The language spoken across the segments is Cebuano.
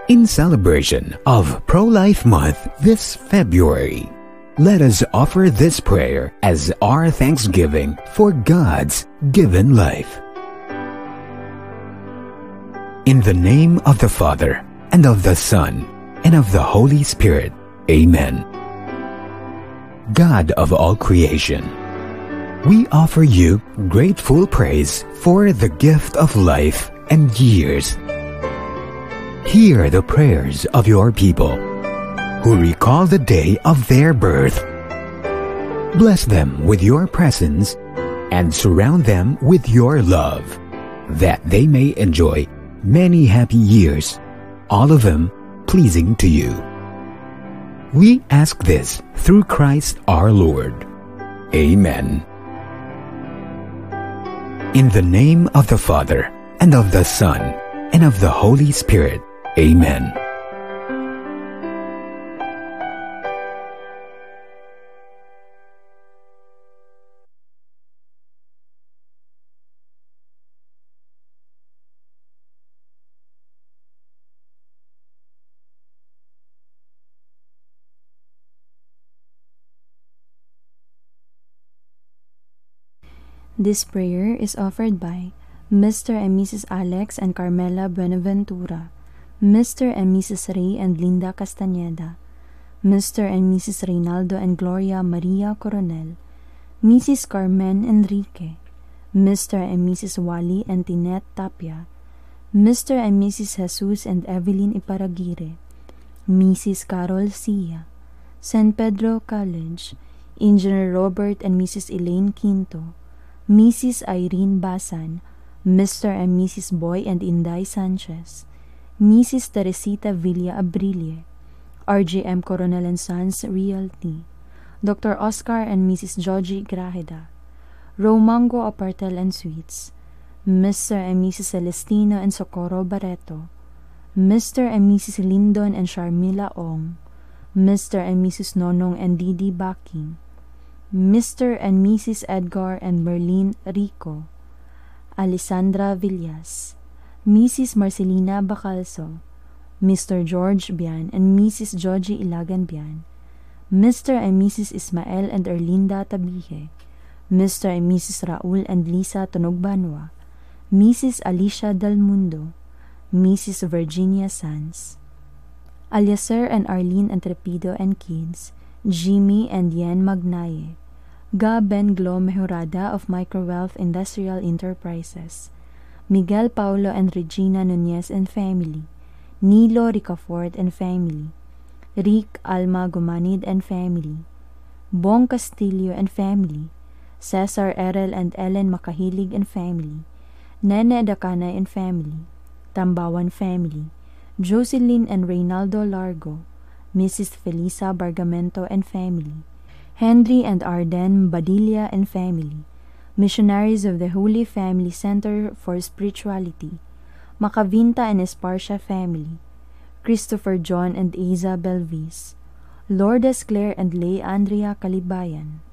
In celebration of Pro-Life Month this February, let us offer this prayer as our thanksgiving for God's given life. In the name of the Father, and of the Son, and of the Holy Spirit. Amen. God of all creation, we offer you grateful praise for the gift of life and years. Hear the prayers of your people who recall the day of their birth. Bless them with your presence and surround them with your love, that they may enjoy many happy years, all of them pleasing to you. We ask this through Christ our Lord. Amen. In the name of the Father, and of the Son, and of the Holy Spirit. Amen. This prayer is offered by Mr. and Mrs. Alex and Carmela Buenaventura, Mr. and Mrs. Ray and Linda Castañeda, Mr. and Mrs. Reynaldo and Gloria Maria Coronel, Mrs. Carmen Enrique, Mr. and Mrs. Wally and Tinette Tapia, Mr. and Mrs. Jesus and Evelyn Iparraguirre, Mrs. Carol Sia, San Pedro College, Engineer Robert and Mrs. Elaine Quinto, Mrs. Irene Basan, Mr. and Mrs. Boy and Inday Sanchez, Mrs. Teresita Villa Abrille, RGM Coronel and Sons Realty, Dr. Oscar and Mrs. Joji Grajeda, Romango Apartel and Suites, Mr. and Mrs. Celestino and Socorro Barreto, Mr. and Mrs. Lindon and Sharmila Ong, Mr. and Mrs. Nonong and Didi Baking, Mr. and Mrs. Edgar and Merlene Rico, Alessandra Villas, Mrs. Marcelina Bacalso, Mr. George Bian and Mrs. Joji Ilagan Bian, Mr. and Mrs. Ismael and Erlinda Tabihe, Mr. and Mrs. Raul and Lisa Tunogbanwa, Mrs. Alicia Del Mundo, Mrs. Virginia Sanz, Aliaser and Arlene Entrepido and kids, Jimmy and Yen Magnaye, Ga Ben Glo Mejorada of Microwealth Industrial Enterprises, Miguel Paulo and Regina Nunez and family, Nilo Ricafort and family, Rick Alma Gumanid and family, Bong Castillo and family, Cesar Erel and Ellen Makahilig and family, Nene Dacanay and family, Tambawan family, Jocelyn and Reynaldo Largo, Mrs. Felisa Bargamento and family, Henry and Arden Badilla and family, Missionaries of the Holy Family Center for Spirituality, Macavinta and Esparcia family, Christopher John and Isa Belvis, Lourdes Claire and Lay Andrea Calibayan.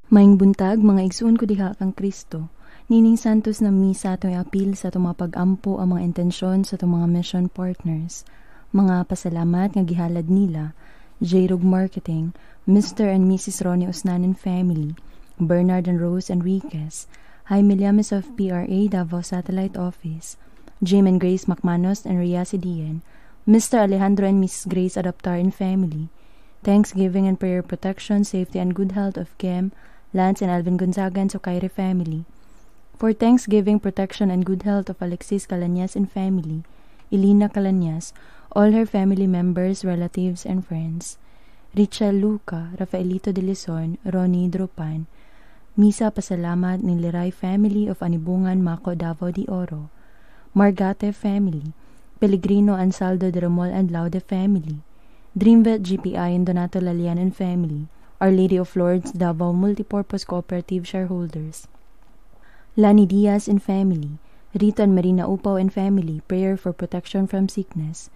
Maayong buntag mga igsuon ko diha kang Kristo. Nining Santos na misa atong apil sa atong mga pag-ampo ang mga intensyon sa atong mga mission partners. Mga pasalamat nga gihalad nila, J-Rog Marketing, Mr. and Mrs. Ronnie Osnan and family, Bernard and Rose Enriquez, Jaime Llames of PRA Davao Satellite Office, Jim and Grace McManus and Ria Sidian, Mr. Alejandro and Mrs. Grace Adaptar and family, Thanksgiving and prayer protection, safety and good health of Kim, Lance and Alvin Gonzaga and Sokaire family. For Thanksgiving, protection and good health of Alexis Calanyas and family, Elena Calanyas, all her family members, relatives, and friends. Richel Luca, Rafaelito de Lison, Ronnie Dropan, Misa Pasalamat ni Liray family of Anibungan, Maco, Davao de Oro, Margate family, Pellegrino Ansaldo de Ramol and Laude family, Dreamvet GPI and Donato Lalian and family, Our Lady of Lourdes Davao Multipurpose Cooperative Shareholders. Lani Diaz and family, Rita and Marina Upaw and family, prayer for protection from sickness,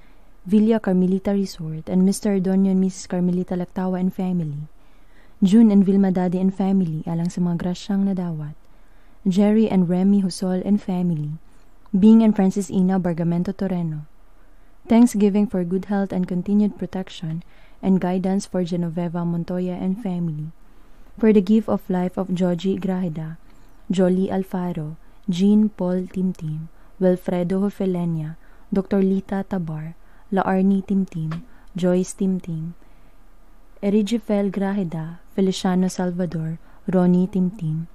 Villa Carmelita Resort, and Mr. Ordonio and Mrs. Carmelita Lactawa and family, June and Vilma Daddy and family, alang sa mga grasyang nadawat, Jerry and Remy Husol and family, Bing and Francis Ina Bargamento Toreno. Thanksgiving for good health and continued protection and guidance for Genoveva Montoya and family, for the gift of life of Joji Grajeda, Jolie Alfaro, Jean Paul Timtim, Wilfredo Hofelenia, Dr. Lita Tabar, Laarni Timtim, Joyce Timtim, Erigifel Grajeda, Feliciano Salvador, Ronnie Timtim.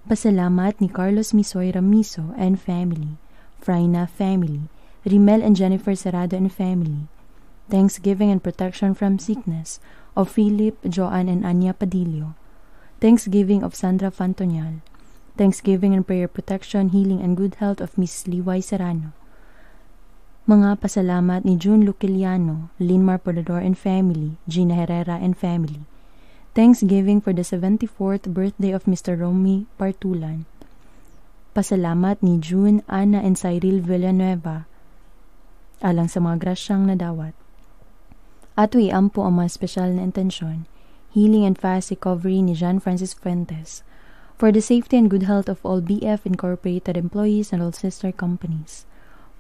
Pasalamat ni Carlos Misoy Ramiso and family, Frayna family, Rimel and Jennifer Serrado and family. Thanksgiving and protection from sickness of Philip, Joan, and Anya Padillo. Thanksgiving of Sandra Fantonial. Thanksgiving and prayer protection, healing, and good health of Mrs. Liway Serrano. Mga pasalamat ni June Luciliano, Linmar Podador and family, Gina Herrera and family. Thanksgiving for the 74th birthday of Mr. Romy Partulan. Pasalamat ni June, Ana, and Cyril Villanueva alang sa mga grasyang nadawat. Ato iampo ang mga espesyal na intensyon, healing and fast recovery ni John Francis Fuentes, for the safety and good health of all BF Incorporated employees and all sister companies,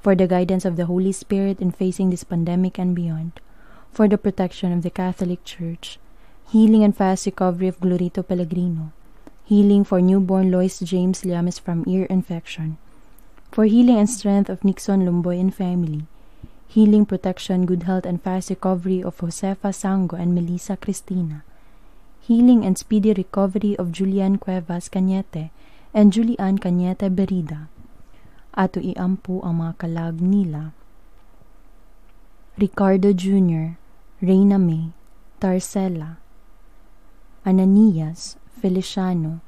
for the guidance of the Holy Spirit in facing this pandemic and beyond, for the protection of the Catholic Church, healing and fast recovery of Glorito Pellegrino, healing for newborn Lois James Llames from ear infection, for healing and strength of Nixon Lumboy and family, healing, protection, good health, and fast recovery of Josefa Sango and Melissa Cristina, healing and speedy recovery of Julian Cuevas Cañete and Julian Cañete Berida. Ato iampo ang mga kalag nila: Ricardo Jr., Reyna May, Tarcela, Ananias, Feliciano,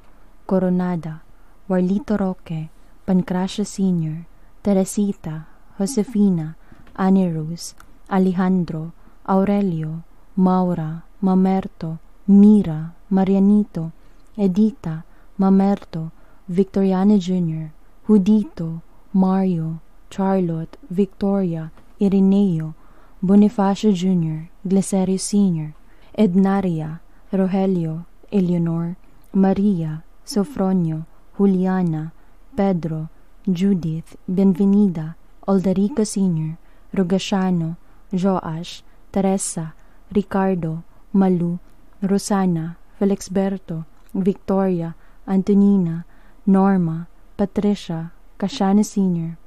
Coronada, Warlito Roque, Pancracio Sr., Teresita, Josefina, Annie Rose, Alejandro, Aurelio, Maura, Mamerto, Mira, Marianito, Edita, Mamerto, Victoriano Jr., Judito, Mario, Charlotte, Victoria, Ireneo, Bonifacio Jr., Glicerio Sr., Ednaria, Rogelio, Eleonor, Maria, Sofronio, Juliana, Pedro, Judith, Bienvenida, Oldarico Sr., Rogaciano, Joash, Teresa, Ricardo, Malu, Rosana, Felixberto, Victoria, Antonina, Norma, Patricia, Casiano Sr.,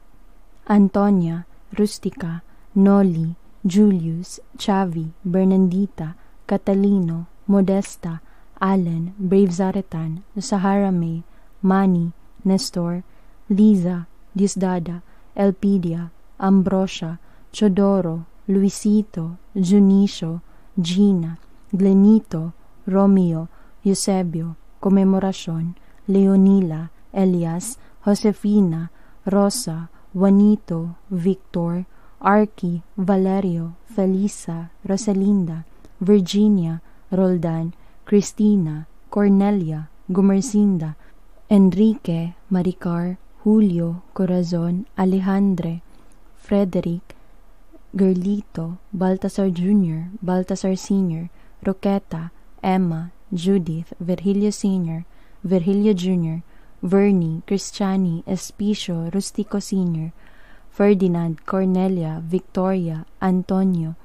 Antonia, Rustica, Noli, Julius, Chavi, Bernandita, Catalino, Modesta, Allen, Brave Zaretan, Sahara May, Manny, Nestor, Liza, Diosdada, Elpidia, Ambrosia, Chodoro, Luisito, Junicio, Gina, Glenito, Romeo, Eusebio, Conmemoracion, Leonila, Elias, Josefina, Rosa, Juanito, Victor, Arky, Valerio, Felisa, Rosalinda, Virginia, Roldan, Cristina, Cornelia, Gumercinda, Enrique, Maricar, Julio, Corazon, Alejandre, Frederick, Gerlito, Baltasar Jr., Baltasar Sr., Roqueta, Emma, Judith, Virgilio Sr., Virgilio Jr., Vernie, Cristiani, Espicio, Rustico Sr., Ferdinand, Cornelia, Victoria, Antonio,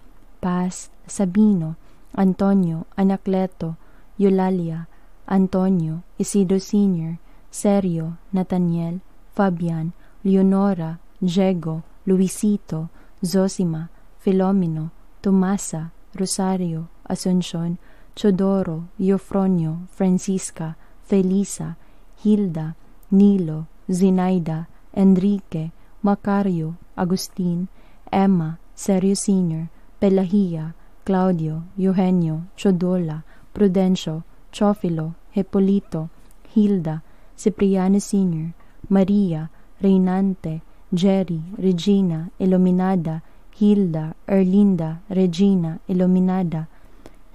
Paz, Sabino, Antonio, Anacleto, Eulalia, Antonio, Isidro Sr., Serio, Nathaniel, Fabian, Leonora, Diego, Luisito, Zosima, Filomeno, Tomasa, Rosario, Asuncion, Chodoro, Eufronio, Francisca, Felisa, Hilda, Nilo, Zinaida, Enrique, Macario, Agustin, Emma, Serio Sr., Pelahia, Claudio, Eugenio, Chodola, Prudencio, Chofilo, Hipolito, Hilda, Cipriano Sr., Maria, Reynante, Jerry, Regina, Iluminada, Hilda, Erlinda, Regina, Iluminada,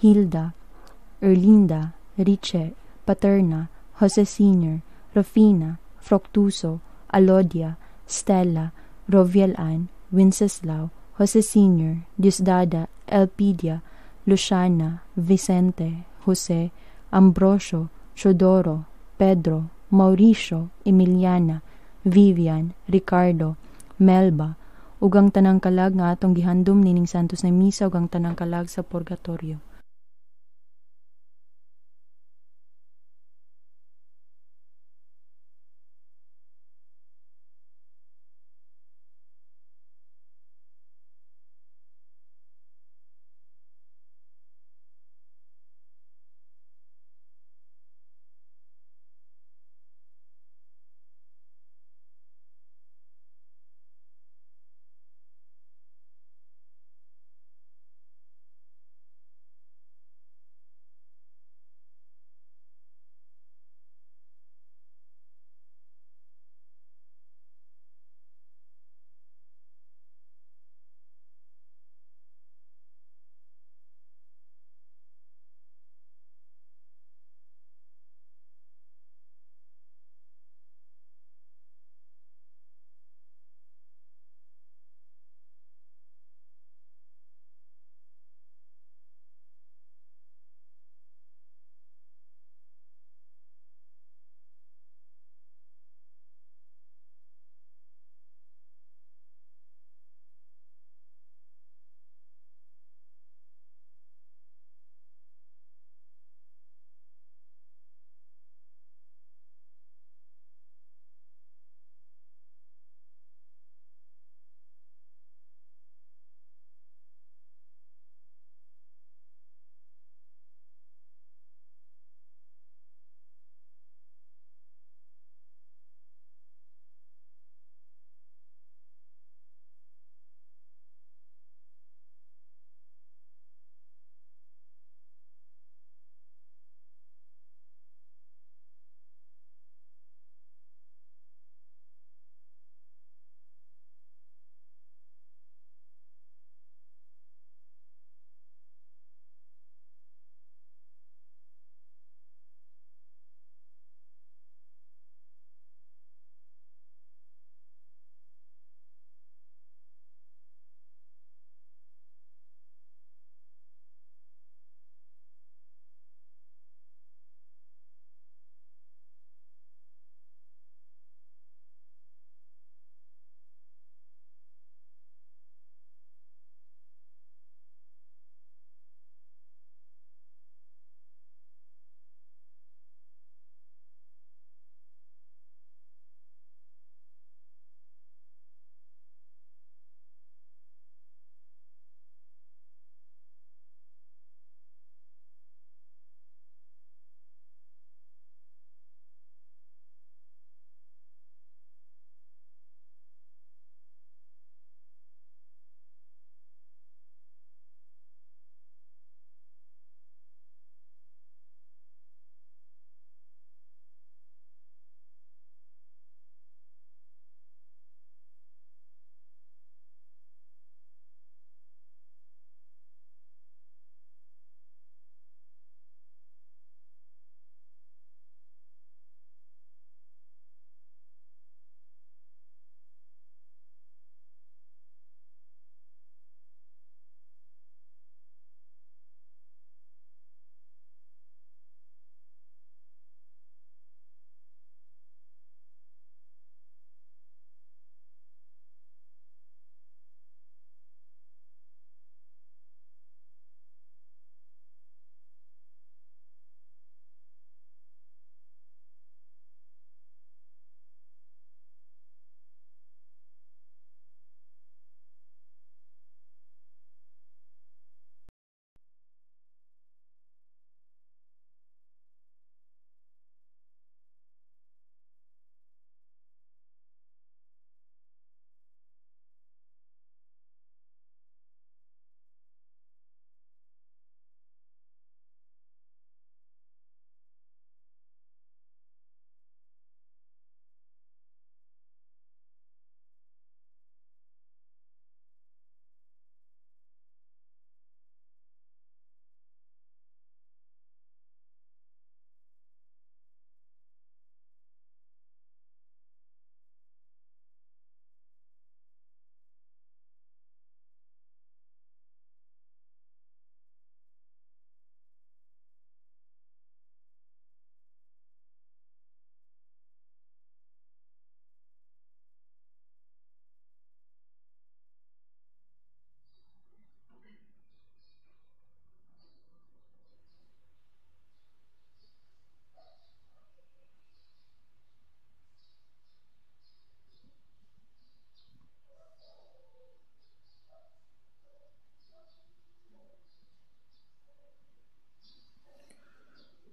Hilda, Erlinda, Riche, Paterna, Jose Sr., Rufina, Fructuso, Alodia, Stella, Roviel Ann, Wenceslao, Jose Sr., Diosdada, Elpidia, Luciana, Vicente, Jose, Ambrosio, Chodoro, Pedro, Mauricio, Emiliana, Vivian, Ricardo, Melba, ug ang tanang kalag nga atong gihandom nining Santos na Misa ug ang tanang kalag sa Purgatorio.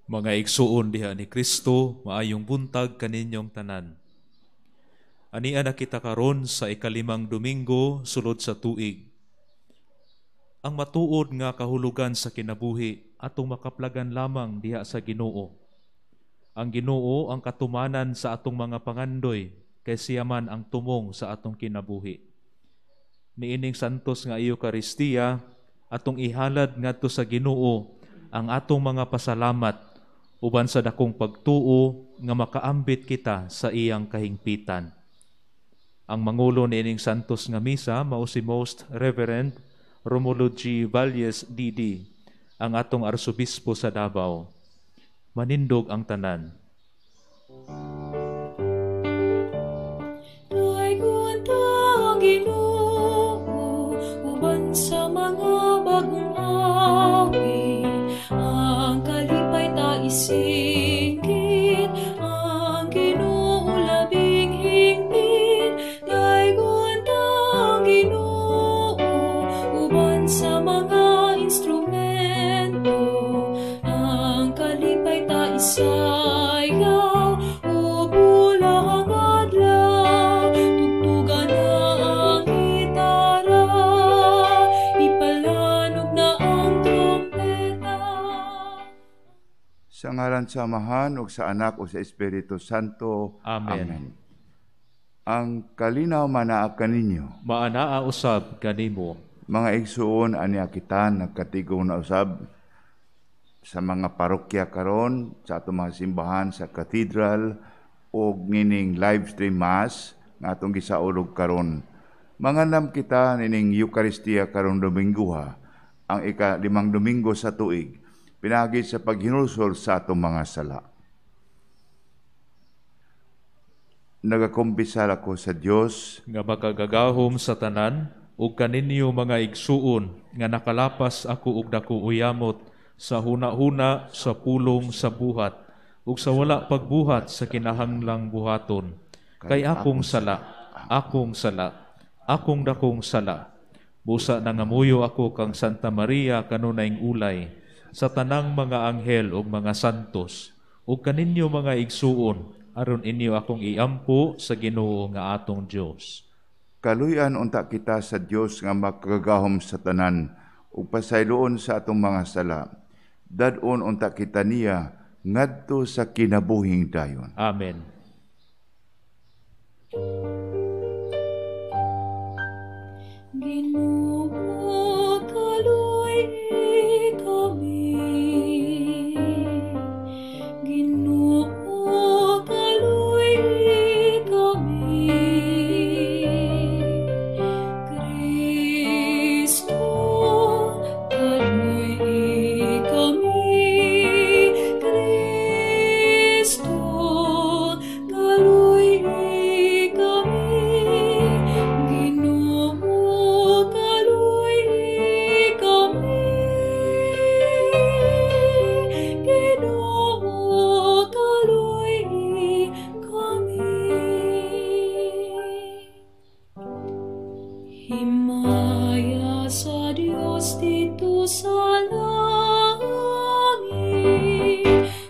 Mga igsuon diha ni Kristo, maayong buntag kaninyong tanan. Ania na kita karon sa ikalimang Domingo sulod sa tuig. Ang matuod nga kahulugan sa kinabuhi atong makaplagan lamang diha sa Ginoo. Ang Ginoo ang katumanan sa atong mga pangandoy, kay siya man ang tumong sa atong kinabuhi. Niining santos nga Eucharistia, atong ihalad ngadto sa Ginoo ang atong mga pasalamat uban sa dakong pagtuo nga makaambit kita sa iyang kahingpitan. Ang mangulo niining santos nga misa mao si Most Reverend Romulo G. Valles D.D., ang atong arsobispo sa Davao. Manindog ang tanan. Daygon ta ang Ginoo uban sa mga bagong awit, ang kalipay ta isingkit, ang Ginoo labing hingpit. Daygon ta ang Ginoo uban sa mga instrumento, ang kalipay ta isayaw ug bulang adlaw. Tugtugan na ang gitara, ipalanog na ang trompeta. Sa ngalan sa Amahan ug sa Anak ug sa Espiritu Santo. Amen. Amen. Ang kalinaw manaa kaninyo. Maanaa usab kanimo. Mga igsuon, ania kita nagkatigong na usab sa mga parokya karon, sa atong mga simbahan, sa cathedral ug nining live stream mass nga atong gisaulog karon. Mangandam kita nining Eucharistia karon Domingoha, ang ika-5 Domingo sa tuig, pinaagi sa paghinulsol sa atong mga sala. Nagakumpisal ako sa Dios nga makagagahom sa tanan ug kaninyo mga igsuon nga nakalapas ako og dako uyamot sa huna-huna, sa pulong, sa buhat ug sa wala pagbuhat sa kinahanglang buhaton. Kay akong sala, akong sala, akong dakong sala. Busa nangamuyo ako kang Santa Maria kanunayng ulay, sa tanang mga anghel ug mga santos, ug kaninyo mga igsuon, aron inyo akong iampo sa Ginoo nga atong Dios. Kaluyan unta kita sa Dios nga makagagahom sa tanan, ug pasayloon sa atong mga sala. Dad-on unta kita niya ngadto sa kinabuhing dayon. Amen. Ginoo, kaluy-i kami. Ginoo, kaluy-i kami. Kristo, kaluy-i kami. Kristo, kaluy-i kami. Ginoo, kaluy-i kami. Ginoo, kaluy-i kami. Himaya sa Dios didto sa langit,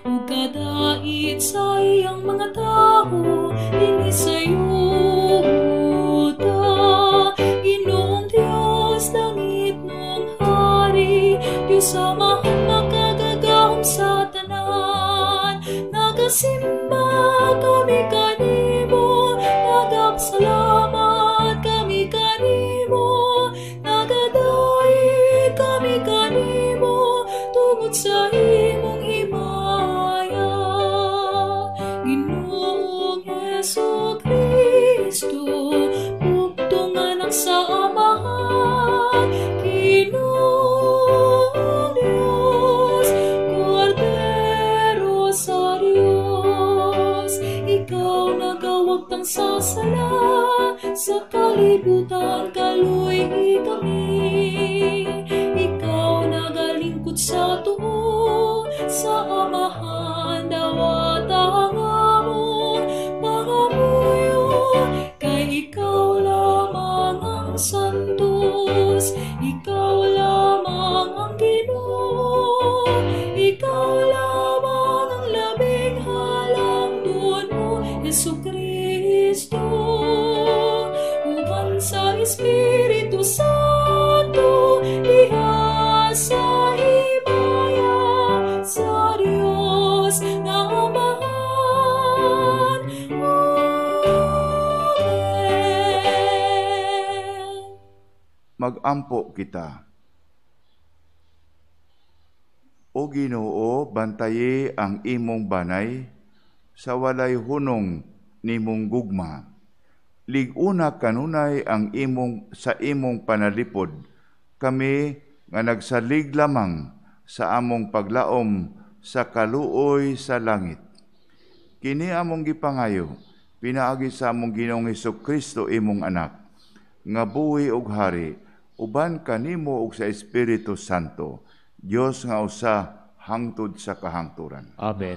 ug kadait sa iyang mga tawo dinhi sa yuta. Ginoong Dios, langit nung hari, Dios Amahan makagagahom sa tanan. Nagasimba kami kanimo, nagapasalamat kami kanimo, nagadaig kami kanimo, tungod sa imong himaya. Ginoong Hesus Kristo, bugtong anak sa Amahan, Ginoong Dios, Kordero sa Dios, ikaw nagawagtang sa sala, sa kalibutan kaluy-i kami. Ikaw nagalingkod sa tuo, sa Amahan dawata ang among pangamuyo, kay ikaw lamang ang santos, ikaw lamang ang Ginoo, ikaw lamang Magampo kita. O Ginoo, bantayi ang imong banay sa walay hunong nimong gugma. Lig-una kanunay ang imong sa imong panalipod, kami nga nagsalig lamang sa among paglaom sa kaluoy sa langit. Kini among gipangayo, pinaagi sa among Ginoong Hesukristo imong anak, nga buhi og hari, uban kanimo ug sa Espiritu Santo, Dios nga usa hangtod sa kahangturan. Amen.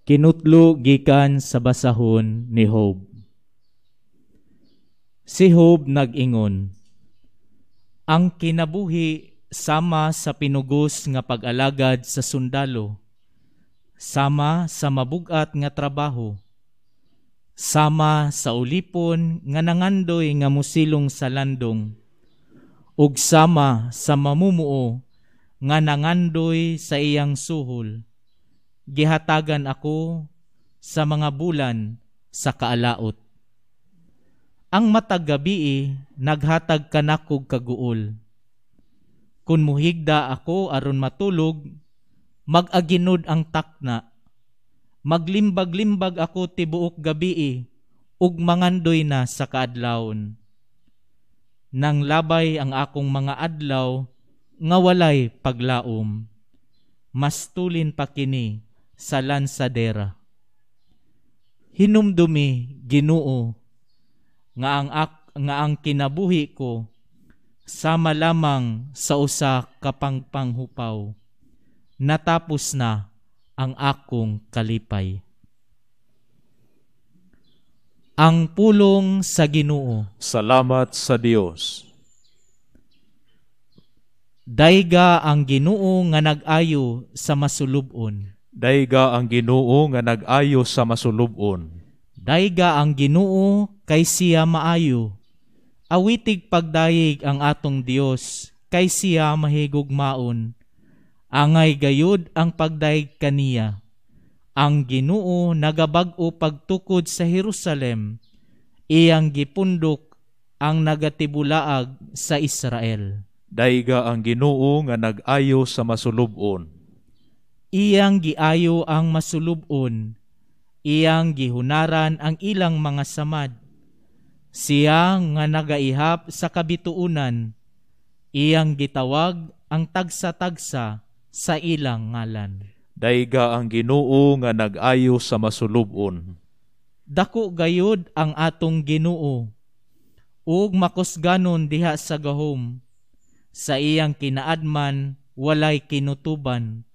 Kinutlo gikan sa basahon ni Job. Si Job nag-ingon, ang kinabuhi sama sa pinugos nga pag-alagad sa sundalo, sama sa mabugat nga trabaho, sama sa ulipon nga nangandoy nga musilong sa landong, ug sama sa mamumuo nga nangandoy sa iyang suhol. Gihatagan ako sa mga bulan sa kaalaot. Ang matag gabii naghatag kanakog kaguol. Kun muhigda ako aron matulog, mag-aginod ang takna. Maglimbag-limbag ako tibuok gabii ug mangandoy na sa kaadlawon. Nang labay ang akong mga adlaw nga walay paglaom. Mastulin pa kini sa lansadera. Hinumdumi, Ginoo, nga ang kinabuhi ko sama lamang sa usa ka pangpanghupaw. Natapos na ang akong kalipay. Ang pulong sa Ginoo. Salamat sa Dios. Dayga ang Ginoo nga nag-ayo sa masulub-on. Dayga ang Ginoo nga nag-ayo sa masulub-on. Dayga ang Ginoo kay siya maayo. Awitig pagdayeg ang atong Dios kay siya mahigugmaon. Angay gayud ang pagdayeg kaniya. Ang Ginoo nagabag-o pagtukod sa Jerusalem. Iyang gipundok ang nagatibulaag sa Israel. Dayga ang Ginoo nga nag-ayo sa masulub-on. Iyang giayo ang masulub-on, iyang gihunaran ang ilang mga samad. Siya nga nagaihap sa kabituunan, iyang gitawag ang tagsa-tagsa sa ilang ngalan. Dayga ang Ginoo nga nag-ayo sa masulub-on. Dako gayud ang atong Ginoo, ug makusganon diha sa gahom. Sa iyang kinaadman walay kinutuban.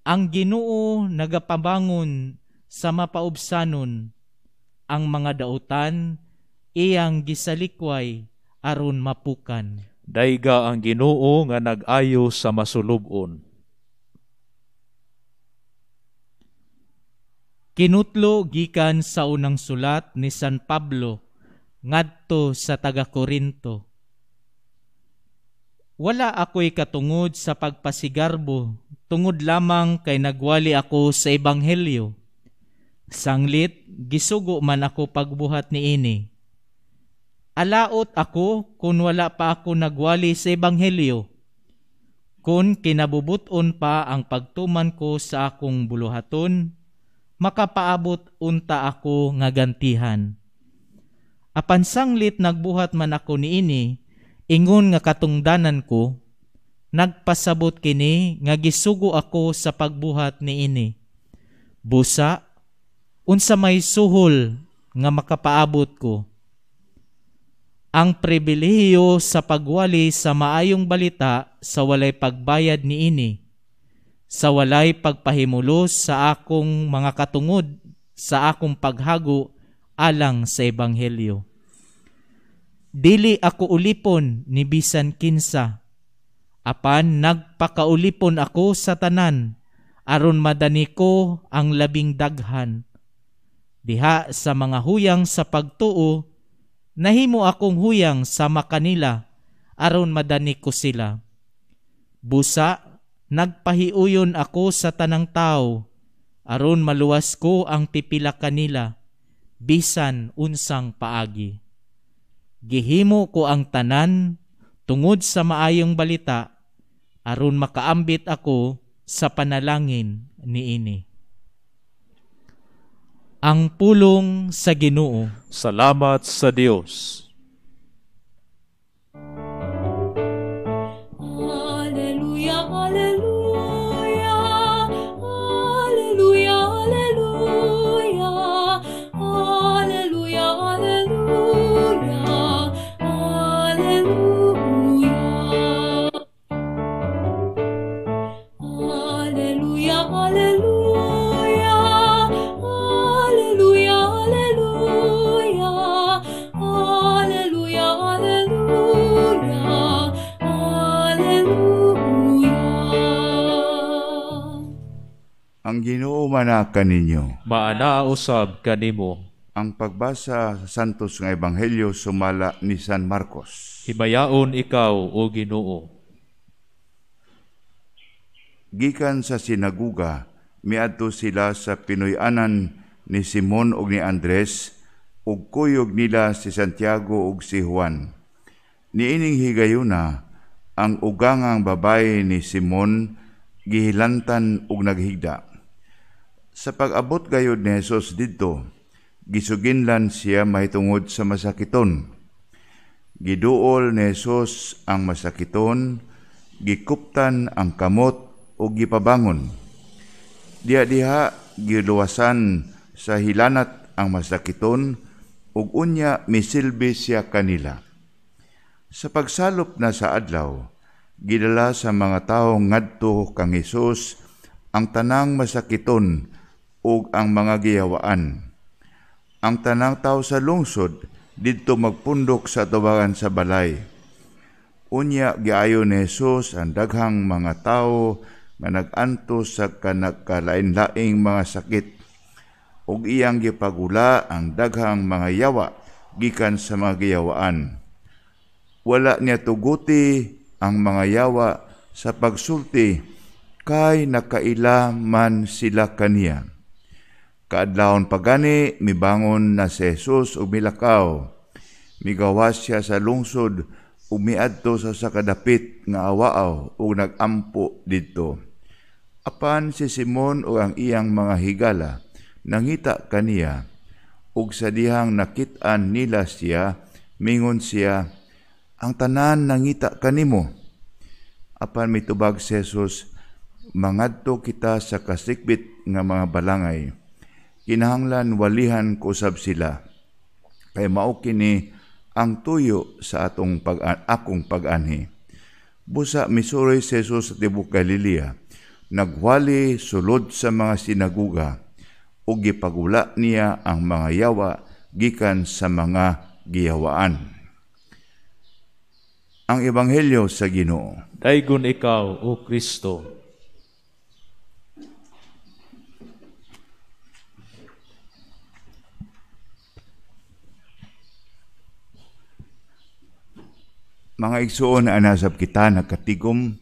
Ang Ginoo nagapabangon sa mapaubsanon, ang mga dautan iyang gisalikway aron mapukan. Dayga ang Ginoo nga nag-ayo sa masulub-on. Kinutlo gikan sa unang sulat ni San Pablo ngadto sa taga-Korinto. Wala ako'y katungod sa pagpasigarbo, tungod lamang kay nagwali ako sa ebanghelyo. Sanglit, gisugo man ako pagbuhat niini. Alaot ako kung wala pa ako nagwali sa ebanghelyo. Kung kinabubuton pa ang pagtuman ko sa akong buluhaton, makapaabot unta ako nga gantihan. Apan sanglit nagbuhat man ako niini, ingon nga katungdanan ko, nagpasabot kini nga gisugo ako sa pagbuhat niini. Busa, unsa may suhol nga makapaabot ko. Ang pribilehiyo sa pagwali sa maayong balita sa walay pagbayad niini, sa walay pagpahimulos sa akong mga katungod, sa akong paghago alang sa ebanghelyo. Dili ako ulipon ni bisan kinsa, apan nagpakaulipon ako sa tanan, aron madani ko ang labing daghan. Diha sa mga huyang sa pagtuo, nahimo akong huyang sama kanila, aron madani ko sila. Busa, Nagpahiuyon ako sa tanang tao aron maluwas ko ang pipila kanila bisan unsang paagi. Gihimo ko ang tanan tungod sa maayong balita aron makaambit ako sa panalangin niini. Ang pulong sa Ginoo. Salamat sa Dios. Alleluia, alleluia, alleluia, alleluia, alleluia, alleluia, alleluia. Alleluia, alleluia, alleluia, alleluia, alleluia, alleluia, alleluia. Ang Ginoo mana kaninyo. Maana usab kanimo. Ang pagbasa sa Santos nga Ebanghelyo sumala ni San Marcos. Himayaon ikaw, o Ginoo. Gikan sa sinaguga, miadto sila sa pinuy-anan ni Simon ug ni Andres, ug kuyog nila si Santiago ug si Juan. Niining higayuna, ang ugangang babaye ni Simon gihilantan ug naghigda. Sa pag-abot gayud ni Jesus didto, gisuginlan siya mahitungod sa masakiton. Giduol ni Jesus ang masakiton, gikuptan ang kamot ug gipabangon. Diha-diha giluwasan sa hilanat ang masakiton ug unya misilbi siya kanila. Sa pagsalop na sa adlaw, gidala sa mga tawo ngadto kang Hesus ang tanang masakiton ug ang mga giyawaan. Ang tanang tawo sa lungsod didto magpundok sa tubangan sa balay. Unya giayo ni Hesus ang daghang mga tawo nga nag-antos sa kanagkalain-laing mga sakit ug iyang gipagula ang daghang mga yawa gikan sa mga giyawaan. Wala niya tuguti ang mga yawa sa pagsulti kay nakaila man sila kaniya. Kaadlawon pagani mibangon na si Jesus ug milakaw. Migawas siya sa lungsod ug miadto sa kadapit nga awaaw ug nagampo didto. Apan si Simon ug ang iyang mga higala nangita kaniya, ug sa dihang nakit-an nila siya, mingon siya, ang tanan nangita kanimo. Apan mitubag si Jesus, mangadto kita sa kasikbit nga mga balangay. Kinahanglan walihan ko sab sila, kay mao kini ang tuyo sa atong akong pag-anhi. Busa misuroy si Jesus sa tibok Galilea, nagwali sulod sa mga sinaguga, ug gipagula niya ang mga yawa gikan sa mga giyawaan. Ang Ebanghelyo sa Ginoo. Daygon ikaw, o Kristo. Mga igsuon na anasab kita, nagkatigom,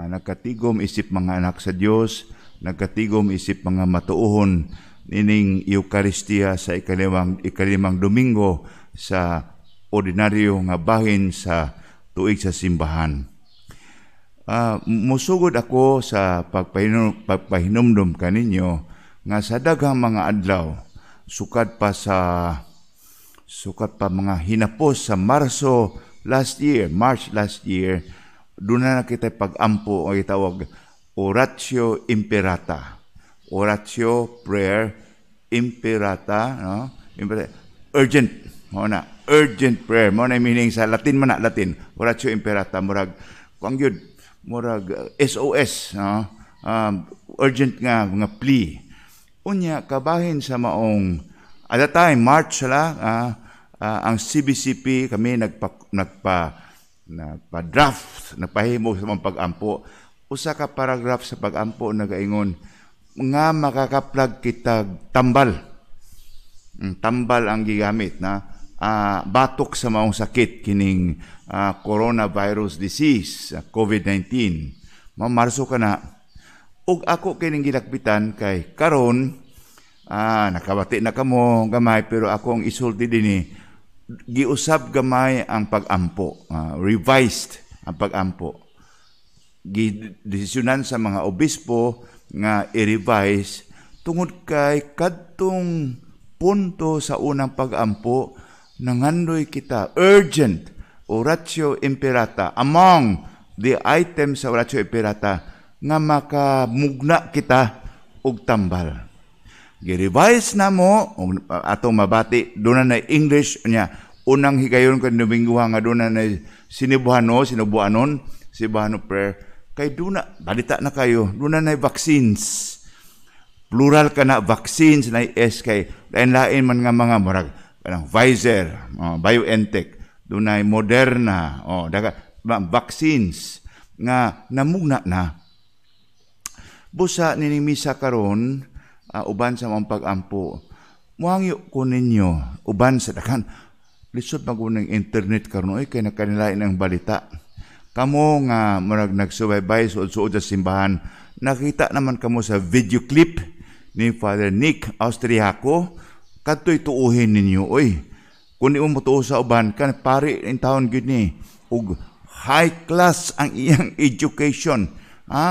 nagkatigom isip mga anak sa Dios, nagkatigom isip mga matuohon nining Eucharistia sa ikalimang Domingo sa ordinaryo nga bahin sa tuig sa simbahan. Musugod ako sa pagpahinumdum kaninyo nga sa daghang mga adlaw, sukad pa mga hinapos sa Marso last year, March last year, doon na kita pag-ampo ang itawag Oratio Imperata. Oratio, prayer, imperata, no? Imperata. Urgent, mao na, urgent prayer. Mao na meaning sa Latin man na, Latin. Oratio Imperata, murag, kuang yun, murag SOS, no? Urgent nga plea. Unya, kabahin sa maong, at that time, March sila, ang CBCP kami nagpa-draft, nagpahimo sa mga pag-ampo. Usa ka paragraph sa pag-ampo nagaingon nga makakaplag kita tambal. Tambal ang gigamit na batok sa maong sakit kining coronavirus disease, COVID-19. Marso ka na. Ug ako kining gilakbitan kay karon nakabati na kamo gamay, pero ako ang isulti dinhi, giusab gamay ang pag-ampo, revised ang pag-ampo. Gidesisyonan sa mga obispo nga i-revise tungod kay kadtong punto sa unang pag-ampo nangandoy kita urgent oratio imperata, among the items sa oratio imperata nga makamugna kita og tambal. Gi-revise na mo atong mabati doon na English niya unang higayon kan Domingo nga doon na sinibuhano sinubuanon Cebuano prayer kay duna balita na kayo doon na vaccines, plural ka na vaccines na S kay lain-lain man nga mga murag kanang Pfizer, BioNTech, dunay Moderna, oh, daga vaccines nga namugna na. Busa nining misa karon, uban sa mga pag-ampo, muhangyo ko ninyo uban sa daghan lisod magunang internet karon oy kay nakanilain ang balita. Kamo nga murag nagsubaybay suod-suod sa simbahan, nakita naman kamo sa video clip ni Father Nick Austriaco, kadto'y tuuhin ninyo oy. Kung di mo motuo sa uban kan pari in taon gyud ni ug high class ang iyang education.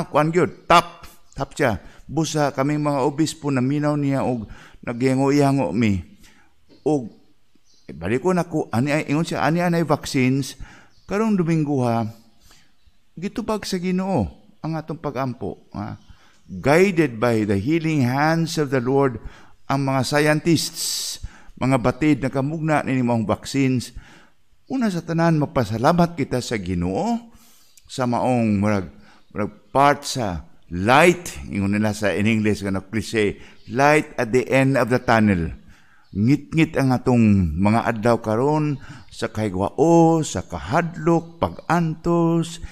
Kuan gyud, top top siya. Busa kaming mga obispo naminaw niya og nagyango-yango mi. Og balik ko nako ani ay ingon siya ani anay vaccines karong Domingo ha. Gitubag sa Ginoo ang atong pag-ampo. Ha? Guided by the healing hands of the Lord ang mga scientists, mga batid na kamugna nini maong vaccines. Una sa tanan, magpasalamat kita sa Ginoo sa maong murag, murag part sa light, ingon nila sa in English nga cliche, light at the end of the tunnel. Ngit-ngit ang atong mga adlaw karon sa kahigwao, sa kahadlok, pag-antos,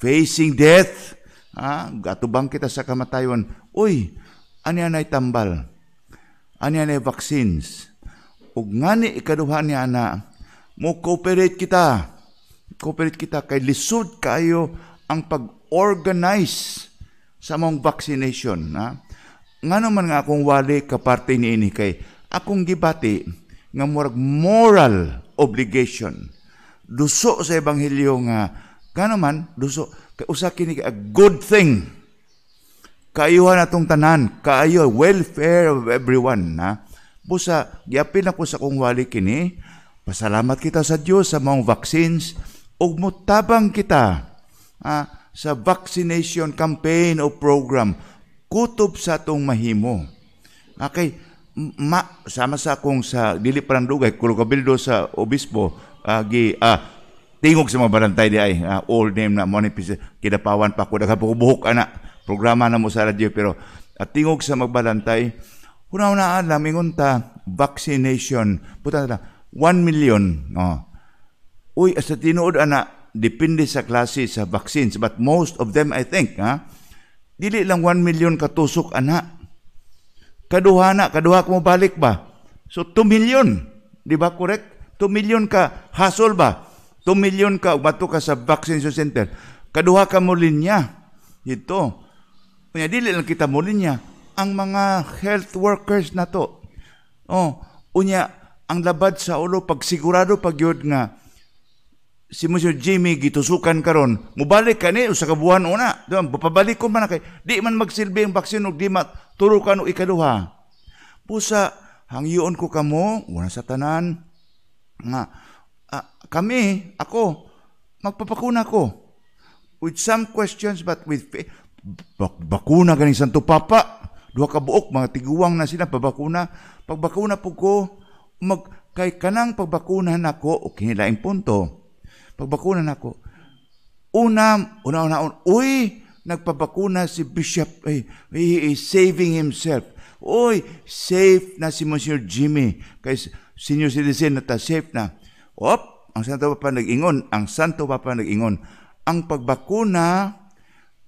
facing death, atubang kita sa kamatayon. Uy, ani anay tambal, ani anay vaccines. Ug ngani ikaduha niya ana, mo cooperate kita. Cooperate kita kay lisod kayo ang pag-organize sa mong vaccination. Ha? Ngano man nga akong wali kaparte niini kay akong gibati nga murag moral obligation. Duso sa ebanghelyo nga kano man duso kay usa kini a good thing. Kaayuhan atong tanan, kaayo welfare of everyone, ha? Busa giapil ako sa akong wali kini, pasalamat kita sa Dios sa mga vaccines ug motabang kita sa vaccination campaign o program kutob sa atong mahimo. Okay, sama sa akong sa dili pa lang dugay kulo kabildo sa obispo gi tingog sa mga barantay di ay old name na mo ni kidapawan pa ko daghan pa ko buhok ana programa na mo sa radyo pero tingog sa magbalantay una-una alam ingon ta vaccination puta na 1 million, oh. Uy, sa tinuod ana depende sa klase sa vaccines but most of them I think ha dili lang 1 million katusok ana. Kaduha na, kaduha ko mo balik ba? So 2 million, di ba correct? 2 million ka hasol ba? 2 million ka umato ka sa vaccination center. Kaduha ka mo linya. Dito. Kunya dili lang kita mo linya ang mga health workers na to. Oh, unya ang labad sa ulo pag sigurado pag yun nga si Monsieur Jimmy gitusukan karon, mubalik ka ni usa ka buwan una. Di ba? Pabalik ko man na kay di man magsilbi ang vaccine ug di maturukan og ikaduha. Pusa hangyoon ko kamo una sa tanan nga kami ako magpapakuna ko with some questions but with faith. Bakuna ganing Santo Papa, duha ka buok mga tiguang na sila pabakuna. Pagbakuna pud ko mag kay kanang pagbakuna nako okay laing punto. Pagbakuna nako. Una, una, una, una, uy, nagpabakuna si Bishop, ay, he is saving himself. Uy, safe na si Monsieur Jimmy. Kay senior citizen na ta, safe na. Op, ang Santo Papa nag-ingon, ang Santo Papa nag-ingon, ang pagbakuna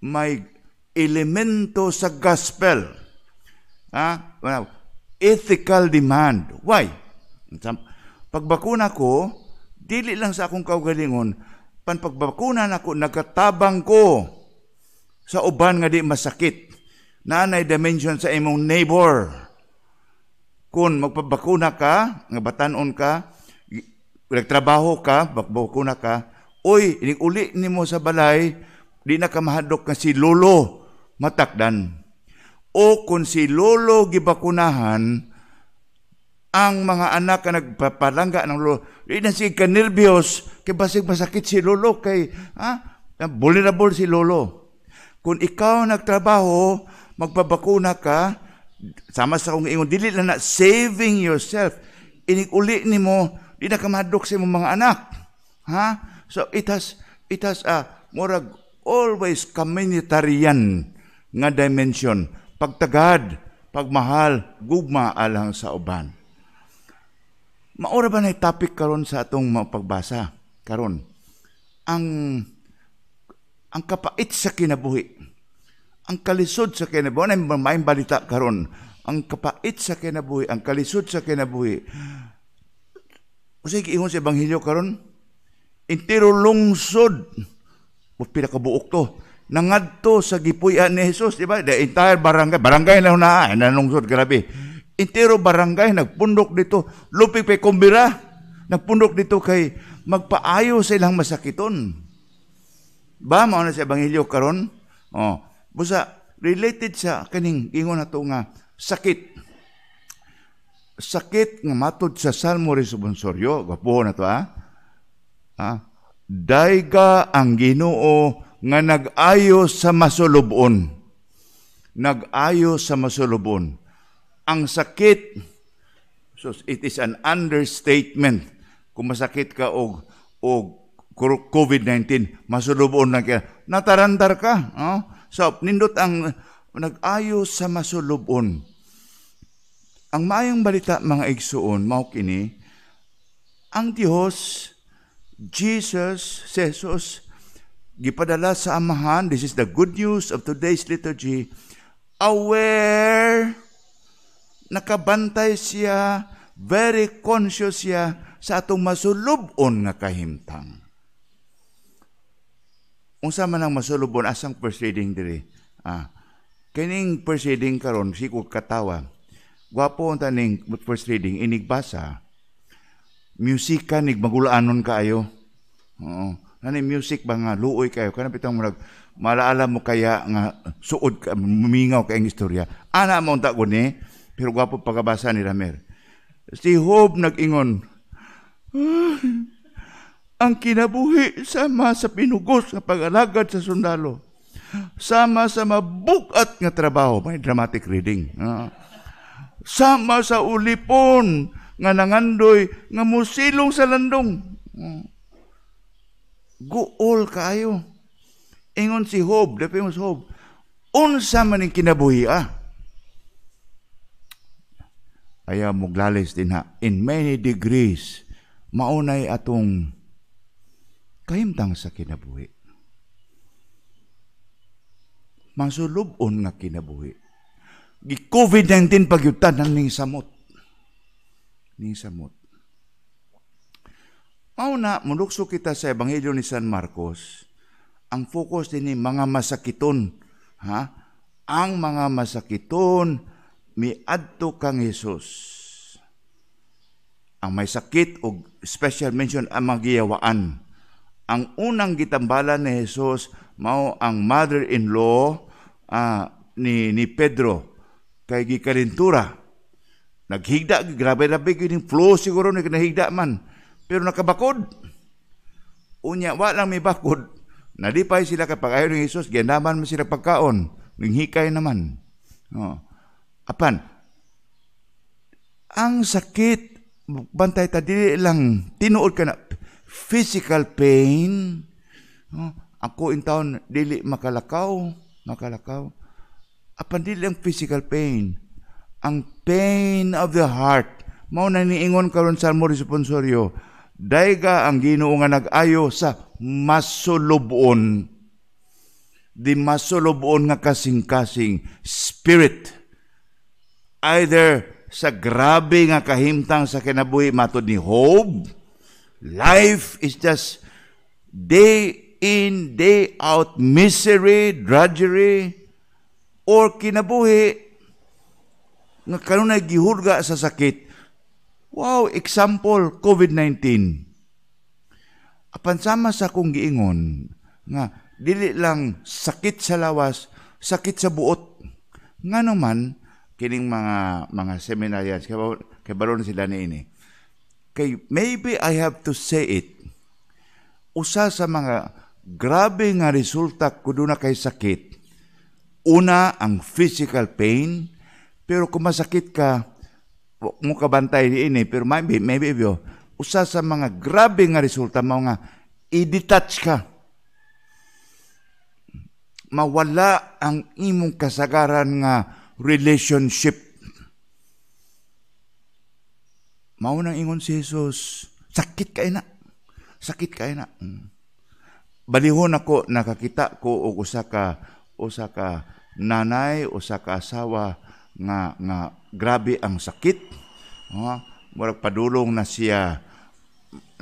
may elemento sa gospel. Ha? Well, ethical demand. Why? Pagbakuna ko, dili lang sa akong kaugalingon, pan pagbakuna nako, nagatabang ko Sa uban nga di masakit. Naanay dimension sa imong neighbor. Kung magpabakuna ka, nga batanon ka, nagtrabaho ka, bakuna ka, oy, inig uli nimo sa balay, di na ka mahadlok nga si lolo matakdan. O kung si lolo gibakunahan, ang mga anak ka nagpapalangga ng lolo, di na siya ka-nervyos, kay basig masakit si lolo, kay vulnerable si lolo. Kung ikaw nagtrabaho, magpabakuna ka, sama sa akong ingon, dili lang na saving yourself. Inig uli nimo, di na ka mahadlok sa imong mga anak. Ha? So it has a murag always communitarian nga dimension. Pagtagad, pagmahal, gugma alang sa uban. Maura ba na topic karon sa atong pagbasa karon? Ang kapait sa kinabuhi. Ang kalisod sa kinabuhi. Ano maayong balita karon? Ang kapait sa kinabuhi, ang kalisod sa kinabuhi. Unsay giingon sa ebanghelyo karon? Entero lungsod, pila ka buok to, nangadto sa gipuy-an ni Jesus, di ba? The entire barangay, barangay na na, nanungsod, grabe. Entero barangay nagpundok dito, lupig pay kumbira, nagpundok dito kay magpaayo sa ilang masakiton. Ba mao na sa ebanghelyo karon? Oh, busa related sa kaning ingon nato nga sakit. Sakit nga matod sa Salmo Responsorio, gwapo na to ah. Ah, dayga ang Ginoo nga nag-ayo sa masulubon. Nag-ayo sa masulubon. Ang sakit, so it is an understatement. Kung masakit ka og COVID-19, masulubon na ka. Natarandar ka. Oh? So, nindot ang nag-ayo sa masulubon. Ang maayong balita, mga igsuon, mao kini, ang Dios, Jesus, Jesus, gipadala sa Amahan, this is the good news of today's liturgy, aware, nakabantay siya, very conscious siya sa atong masulubon nga kahimtang. Unsa man ang masulubon, asang first reading diri? Kining first reading karon sikog katawa. Gwapo ang taning first reading, inigbasa. Musika nig magulaanon kaayo. Oo. Nani music ba nga luoy kayo kana bitang murag malaala mo kaya nga suod ka, mumingaw kay ang istorya. Ana mo unta guni, pero gwapo pagkabasa ni Ramer. Si Job nag-ingon, ang kinabuhi sama sa pinugos nga pag-alagad sa sundalo, sama sa mabugat nga trabaho, may dramatic reading. Sama sa ulipon nga nangandoy nga musilong sa landong. Guol kaayo. Ingon si Job, the famous Job, unsa man ning kinabuhi ah? Ayaw muglalis din ha. In many degrees, maunay atong kahimtang sa kinabuhi. Masulubon nga kinabuhi. Gi COVID-19 pagyutan ng ning samot. Ning samot. Mao na, mulukso kita sa Ebanghelyo ni San Marcos, ang focus din ni mga masakiton. Ha? Ang mga masakiton, miadto kang Hesus. Ang may sakit o special mention ang mga giyawaan. Ang unang gitambalan ni Jesus mao ang mother-in-law ni Pedro kay gikalintura. Naghigda, grabe na big yung flu siguro ni nahigda man. Pero nakabakod. Unya, wa lang may bakod. Nalipay sila kapag ayaw ni Jesus, giandaman man sila pagkaon. Ninghikay naman. Oh. Apan, ang sakit, bantay ta, dili lang, tinuod ka na, physical pain. Oh, ako in town, dili makalakaw, makalakaw. Apan, dili lang physical pain. Ang pain of the heart. Mao na niingon karon sa Salmo Responsorio, dayga ang Ginoo nga nag-ayo sa masulubon. Di masulubon nga kasing-kasing spirit. Either sa grabe nga kahimtang sa kinabuhi matod ni Job, life is just day in, day out misery, drudgery, or kinabuhi nga kanunay gihurga sa sakit. Wow, example, COVID-19. Apan sama sa akong giingon nga dili lang sakit sa lawas, sakit sa buot. Nga naman kining mga seminarians kay kabalo na sila niini. Kay maybe I have to say it. Usa sa mga grabe nga resulta kuno na kay sakit. Una, ang physical pain, pero kung masakit ka, mo kabantay niini, pero maybe usa sa mga grabe nga resulta mao nga i-detach ka. Mawala ang imong kasagaran nga relationship. Mao nang ingon si Jesus, sakit kay na. Sakit kay na. Balihon ako, nakakita ko og usa ka nanay, usa ka asawa nga grabe ang sakit. Murag padulong na siya.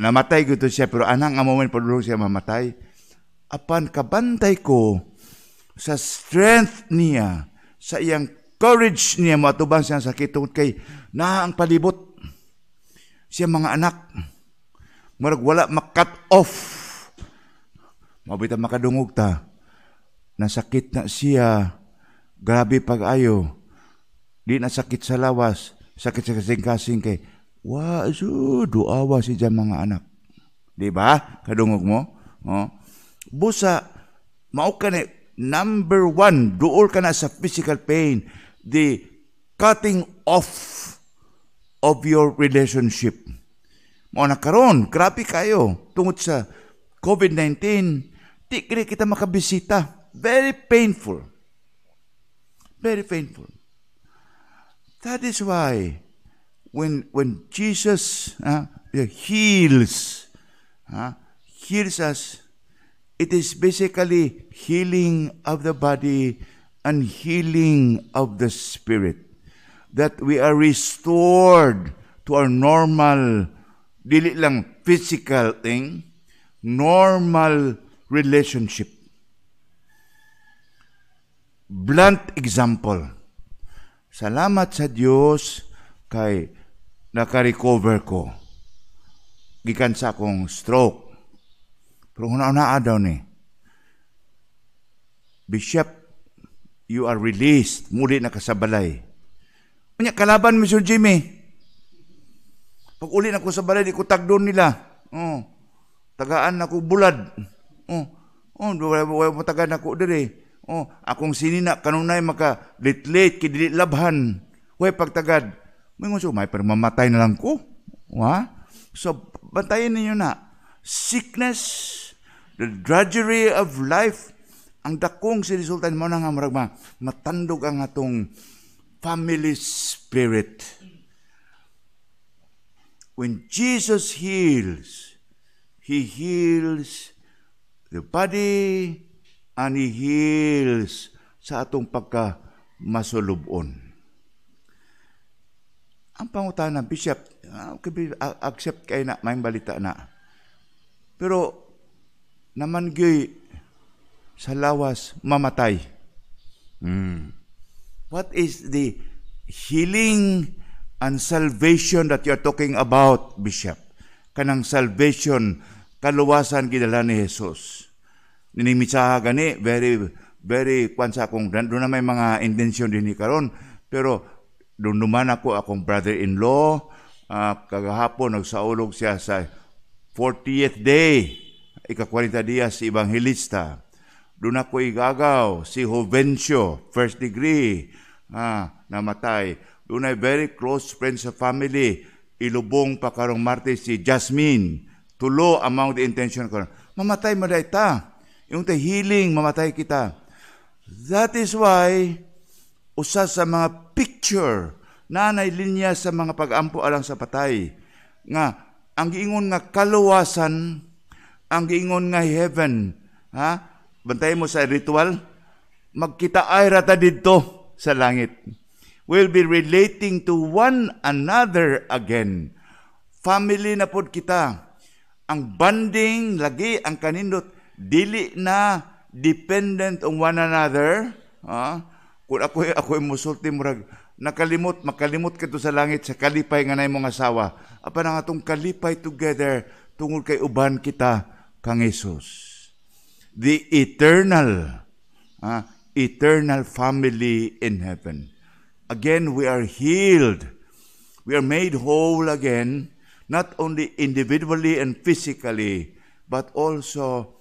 Namatay gito siya, pero anang nga moment padulong siya mamatay. Apan kabantay ko sa strength niya, sa iyang courage niya moatubang siyang sakit tungod kay naa ang palibot siya mga anak. Murag wala ma-cut off. Mabita makadungog ta. Nasakit na siya. Grabe pag-ayo. Di na sakit sa lawas, sakit sa kasing-kasing kay wa so duawa si dyan mga anak. Di ba? Kadungog mo? Oh. Busa mao ka ni number one, duol ka na sa physical pain, the cutting off of your relationship. Mao na karon, grabe kayo tungod sa COVID-19, di kini kita makabisita. Very painful. Very painful. That is why when Jesus heals us, it is basically healing of the body and healing of the spirit. That we are restored to our normal, dili lang physical thing, normal relationship. Blunt example. Salamat sa Dios kay naka-recover ko gikan sa akong stroke. Pero una-una daw ni, Bishop, you are released. Muli na ka sa balay. Unya, kalaban, Mr. Jimmy. Pag uli na ko sa balay, di ko tagdon nila. Oh, tagaan na ko bulad. Oh, wala mo tagaan na ko diri. Oh, akong sinina kanunay maka litlit kay dili labhan. Way pagtagad. Moingon siya, may pero mamatay na lang ko. Wa? So bantayan ninyo na. Sickness, the drudgery of life, ang dakong si resulta mo na nga murag matandog ang atong family spirit. When Jesus heals, He heals the body and He heals sa atong pagka masulubon. Ang pangutana, Bishop, accept kay na, may balita na. Pero naman gyud sa lawas mamatay. What is the healing and salvation that you are talking about, Bishop? Kanang salvation, kaluwasan gidala ni Jesus. Ninimisaha gani, very, very, kwan sa akong, doon na may mga intention din ni karon, pero doon naman ako, akong brother-in-law, kagahapon, nagsaulog siya sa 40th day, ika-40 dias si Evangelista. Doon ako igagaw, si Jovencio, first degree, namatay. Doon ay very close friends sa family, ilubong pa karong Martes si Jasmine, tulo among the intention ko. Mamatay maday ta. Yung te healing, mamatay kita. That is why, usa sa mga picture, nanay linya sa mga pag-ampo alang sa patay, nga, ang giingon nga kaluwasan, ang giingon nga heaven, ha? Bantayan mo sa ritual, magkita ay rata didto sa langit. We'll be relating to one another again. Family na pod kita. Ang bonding, lagi, ang kanindot, Dili na dependent on one another. Ha? Kung ako'y musulti murag nakalimot, makalimot kadto sa langit sa kalipay nga nay mong asawa. Apan ang atong kalipay together tungod kay uban kita kang Hesus. The eternal, eternal family in heaven. Again, we are healed. We are made whole again, not only individually and physically, but also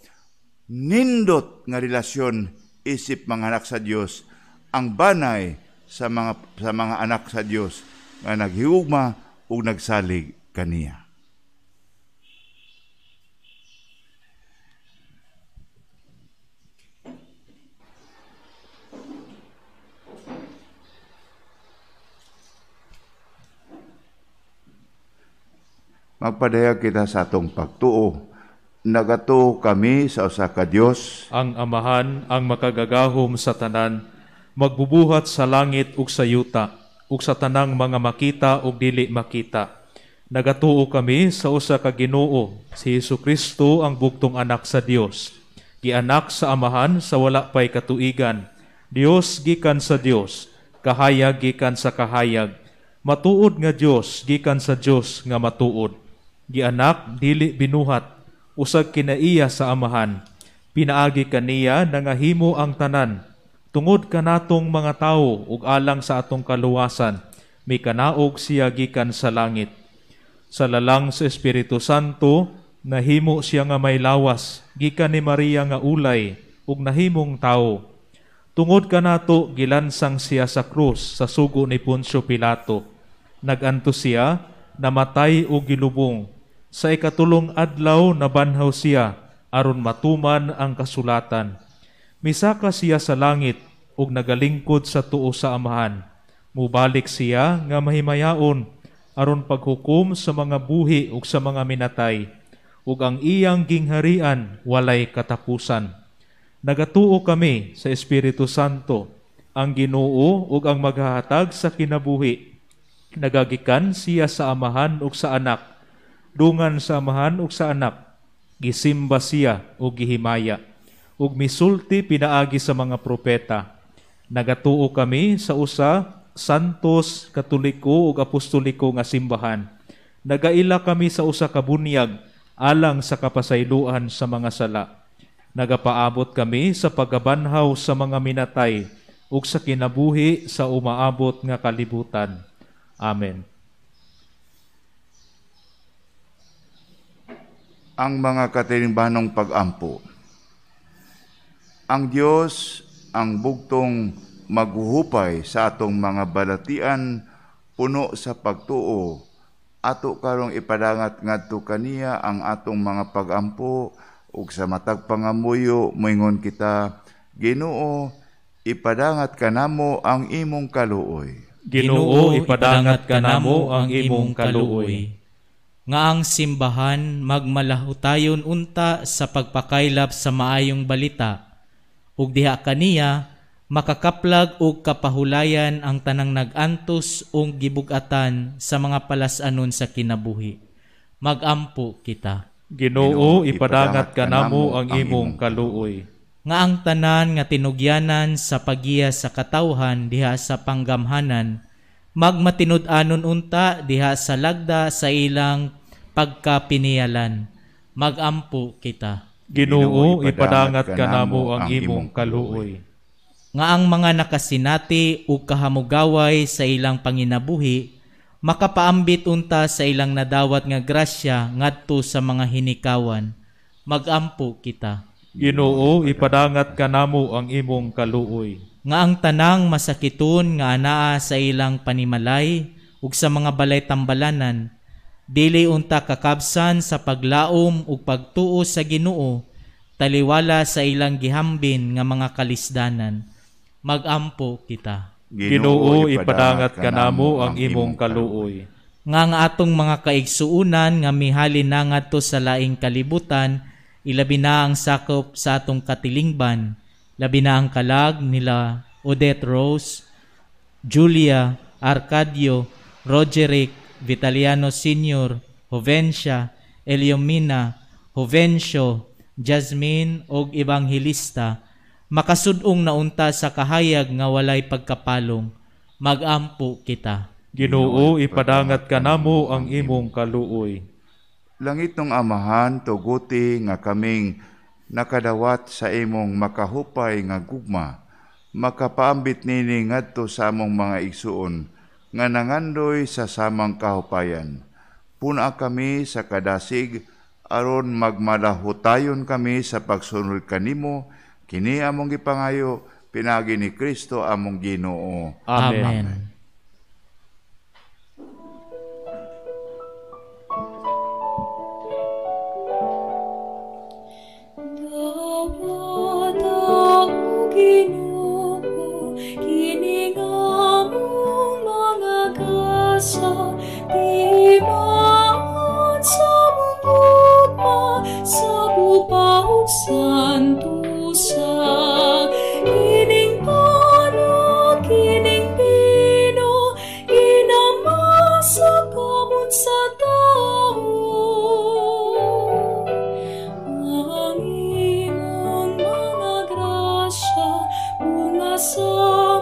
nindot nga relasyon isip mga anak sa Dios, ang banay sa mga anak sa Dios nga naghigugma ug nagsalig kaniya. Magpadayag kita sa atong pagtuo. Nagatuo kami sa usa ka Dios, ang Amahan, ang makagagahom sa tanan, magbubuhat sa langit ug sa yuta, ug sa tanang mga makita ug dili makita. Nagatuo kami sa usa ka Ginoo, si Hesukristo ang bugtong anak sa Dios, gianak sa Amahan sa wala pay katuigan. Dios gikan sa Dios, kahayag gikan sa kahayag, matuod nga Dios gikan sa Dios nga matuod. Gianak dili binuhat, usag kinaiya sa Amahan. Pinaagi kaniya nangahimo ang tanan. Tungod kanatong mga tawo ug alang sa atong kaluwasan, mikanaog siya gikan sa langit. Sa lalang sa Espiritu Santo, nahimo siya nga may lawas, gikan ni Maria nga ulay, ug nahimong tawo. Tungod kanato gilansang siya sa krus sa sugo ni Poncio Pilato. Nagantos siya, namatay ug gilubong. Sa ikatulong adlaw nabanhaw siya aron matuman ang kasulatan. Misaka siya sa langit ug nagalingkod sa tuo sa Amahan. Mubalik siya nga mahimayaon aron paghukom sa mga buhi ug sa mga minatay, ug ang iyang gingharian walay katapusan. Nagatuo kami sa Espiritu Santo, ang Ginoo ug ang maghahatag sa kinabuhi. Nagagikan siya sa Amahan ug sa Anak. Dungan sa Amahan ug sa Anak, gisimba siya ug gihimaya, ug misulti pinaagi sa mga propeta. Nagatuo kami sa usa santos, katoliko ug apostoliko nga simbahan. Nagaila kami sa usa ka bunyag alang sa kapasayloan sa mga sala. Nagapaabot kami sa pagabanhaw sa mga minatay ug sa kinabuhi sa umaabot nga kalibutan. Amen. Ang mga katirimbanong pag-ampo. Ang Dios ang bugtong maghuhupay sa atong mga balatian puno sa pagtuo. Ato karong ipadangat ngadto kaniya ang atong mga pag-ampo ug sa matag pangamuyo moingon kita, Ginoo, ipadangat kanamo ang imong kaluoy. Ginoo, ipadangat kanamo ang imong kaluoy. Nga ang simbahan magmalahutayon unta sa pagpakaylap sa maayong balita, ug diha kaniya makakaplag og kapahulayan ang tanang nag-antos ug gibug-atan sa mga palas-anon sa kinabuhi. Magampo kita. Ginoo, ipadangat kanamo ang imong kaluoy. Nga ang tanan nga tinugyanan sa pagiya sa katawhan diha sa panggamhanan, magmatinud-anon unta diha sa lagda sa ilang pagkapinialan. Magampo kita. Ginoo, ipadangat kanamo ang imong kaluoy. Nga ang mga nakasinati ug kahamugaway sa ilang panginabuhi, makapaambit unta sa ilang nadawat nga grasya ngadto sa mga hinikawan. Magampo kita. Ginoo, ipadangat kanamo ang imong kaluoy. Nga ang tanang masakiton nga anaa sa ilang panimalay ug sa mga balay tambalanan, dili unta kakabsan sa paglaom ug pagtuo sa Ginoo, taliwala sa ilang gihambin nga mga kalisdanan. Magampo kita. Ginoo, ipadangat kanamo ang imong kaluoy. Nga ang atong mga kaigsuunan nga mihalin na ngadto sa laing kalibutan, ilabi na ang sakop sa atong katilingban, labi na ang kalag nila Odette Rose, Julia, Arcadio, Roderick, Vitaliano Sr., Jovencia, Eliomina, Jovencio, Jasmine og Evangelista, makasudong na unta sa kahayag nga walay pagkapalong. Magampo kita. Ginoo, ipadangat kanamo ang imong kaluoy. Langit ng Amahan, tuguti nga kaming nakadawat sa imong makahupay nga gugma, makapaambit nini ngadto sa among mga igsuon nga nangandoy sa samang kahupayan. Puna kami sa kadasig aron magmalahutayon kami sa pagsunod kanimo, kini among gipangayo pinaagi ni Kristo among Ginoo. Amen. Amen. Dawata, O Ginoo, kini nga among mga gasa, timaan sa among gugma, sa gupa ug santusa. Kining panot, kining bino, ginamasa kamon sa tao. Ang imong mga grasya, bunga sa